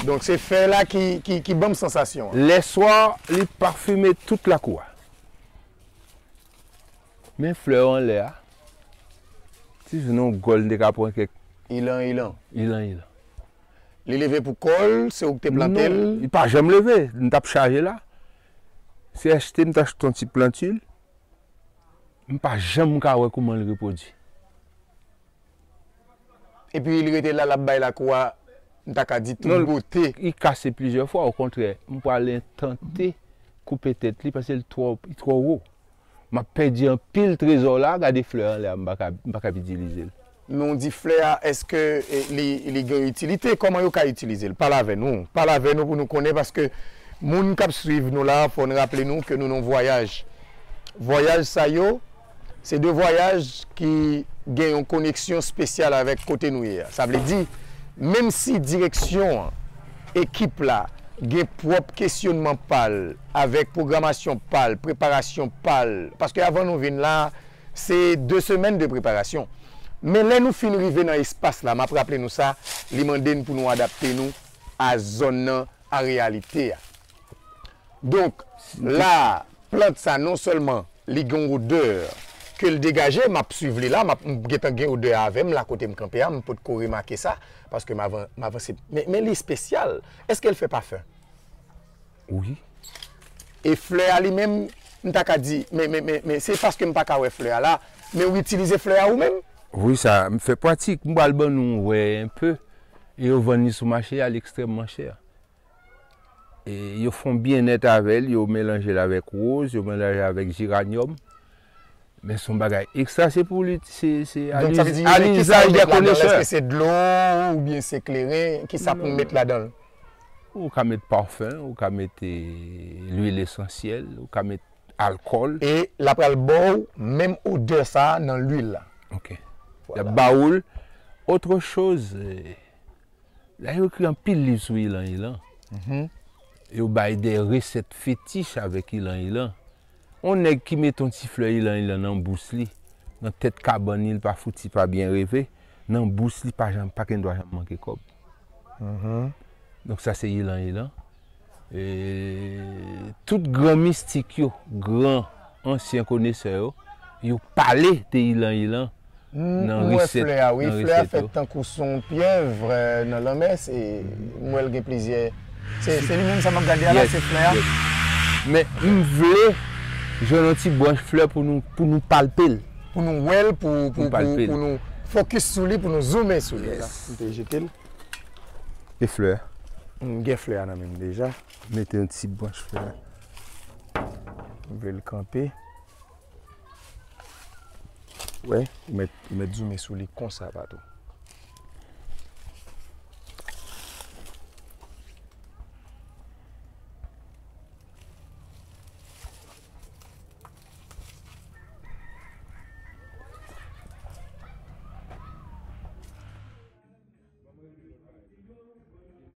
Donk se fè la ki, ki, ki ban m sansasyon an. Lèswa, li pafime tout lakou a. Men flè yo anlè a. Si se yon gòl, m te ka pran kèk ilan, ilan. Ilan, ilan. Li leve pou kò l, se ou ki te plante l? Non, li pa janm leve. M t ap chaje la. Se achte, m t achte yon ti planti. M pa janm ka wè kouman l repwodui. Epi li rete la, l ap bay lakou a, m ta ka di, tout bote. Non, li kase plizyè fwa, okontrè, m pral tante koupe tèt li paske li twò, li twò wo. M ap pèdi anpil trezò la, gade flè anlè a, m pa ka, m pa ka itilize l. Men w di flè a, èske, e, li, li gen itilite? Kòman yo ka itilize l? Pale avè nou. Pale avè nou pou nou konnen, paske moun k ap swiv nou la, fò n raple nou ke nou nan vwayaj. Vwayaj sa yo, se de vwayaj ki gen yon koneksyon espesyal avèk kote nou ye a. Sa vle di, menm si direksyon an, ekip la, gen pwòp kesyonman pa l, avèk pwogramasyon pa l, preparasyon pa l, paske avan nou vin la, se de semèn de preparasyon. Men lè nou fin rive nan espas la, m ap raple nou sa, li mande n pou nou adapte nou a zòn nan, a reyalite a. Donk, la, plant sa, non sèlman li gen yon odè ke l degaje, m ap swiv li la, m ap, m gentan gen odè a avè m la kote m kanpe a, m potko remake sa, paske m avan-, m avanse. Men, men li espesyal. Èske l fè pafen? Wi. E flè a li menm, m ta ka di, men, men, men, men se paske m pa ka wè flè a la, men ou itilize flè a ou menm? Wi, sa, m fè pratik. M pral ban nou wè enpe. E yo vann li sou mache a, li ekstrèmman chè. E yo fè yon byennèt avè l, yo melanje l avèk woz, yo melanje l avèk jeranyòm. Men se yon bagay ekstra, se pou li, se, se a lizaj dè konesè. Donk, sa vle di, men kisa ou met ladan l? Èske se dlo oubyen se kleren? Kisa pou m met ladan l? Ou ka met pafen, ou ka met, e, lwil esansyèl, ou ka met alkòl. E l ap pral ba w menm odè sa a nan lwil la. Ok. Vwala. L ap ba ou l. Autre chose, e, la, yo ekri anpil liv sou ilan ilan. Mhm. Yo bay de resèt fetich avèk ilan ilan. On nèg ki mete yon ti flè ilan ilan nan bous li, nan tèt kabann li, li pa fouti pa byen reve, nan bous li pa janm, pa gen dwa janm manke kòb. Mhm. Donk sa se ilan ilan. E tout gran mistik yo, gran ansyen konesè yo, yo pale de ilan ilan nan resèt, nan resèt yo. M wè flè a, wi. Flè a fèt tankou se yon pyèv, e, nan lanmè. Se, m wè l gen plizyè. Se, se li menm sa m ap gade a la, se flè a. Yes, yes. Men m vle jwenn yon ti branch flè pou nou, pou nou palpe l. Pou nou wè l, pou, pou, pou, pou nou fokis sou li, pou nou zoumen sou li. Yes. M te jete l. E flè a? M gen flè a nan men m deja. Mete yon ti branch flè a. M vle l kanpe. Wè, ou mèt, ou mèt zoumen sou li konsa, Pato.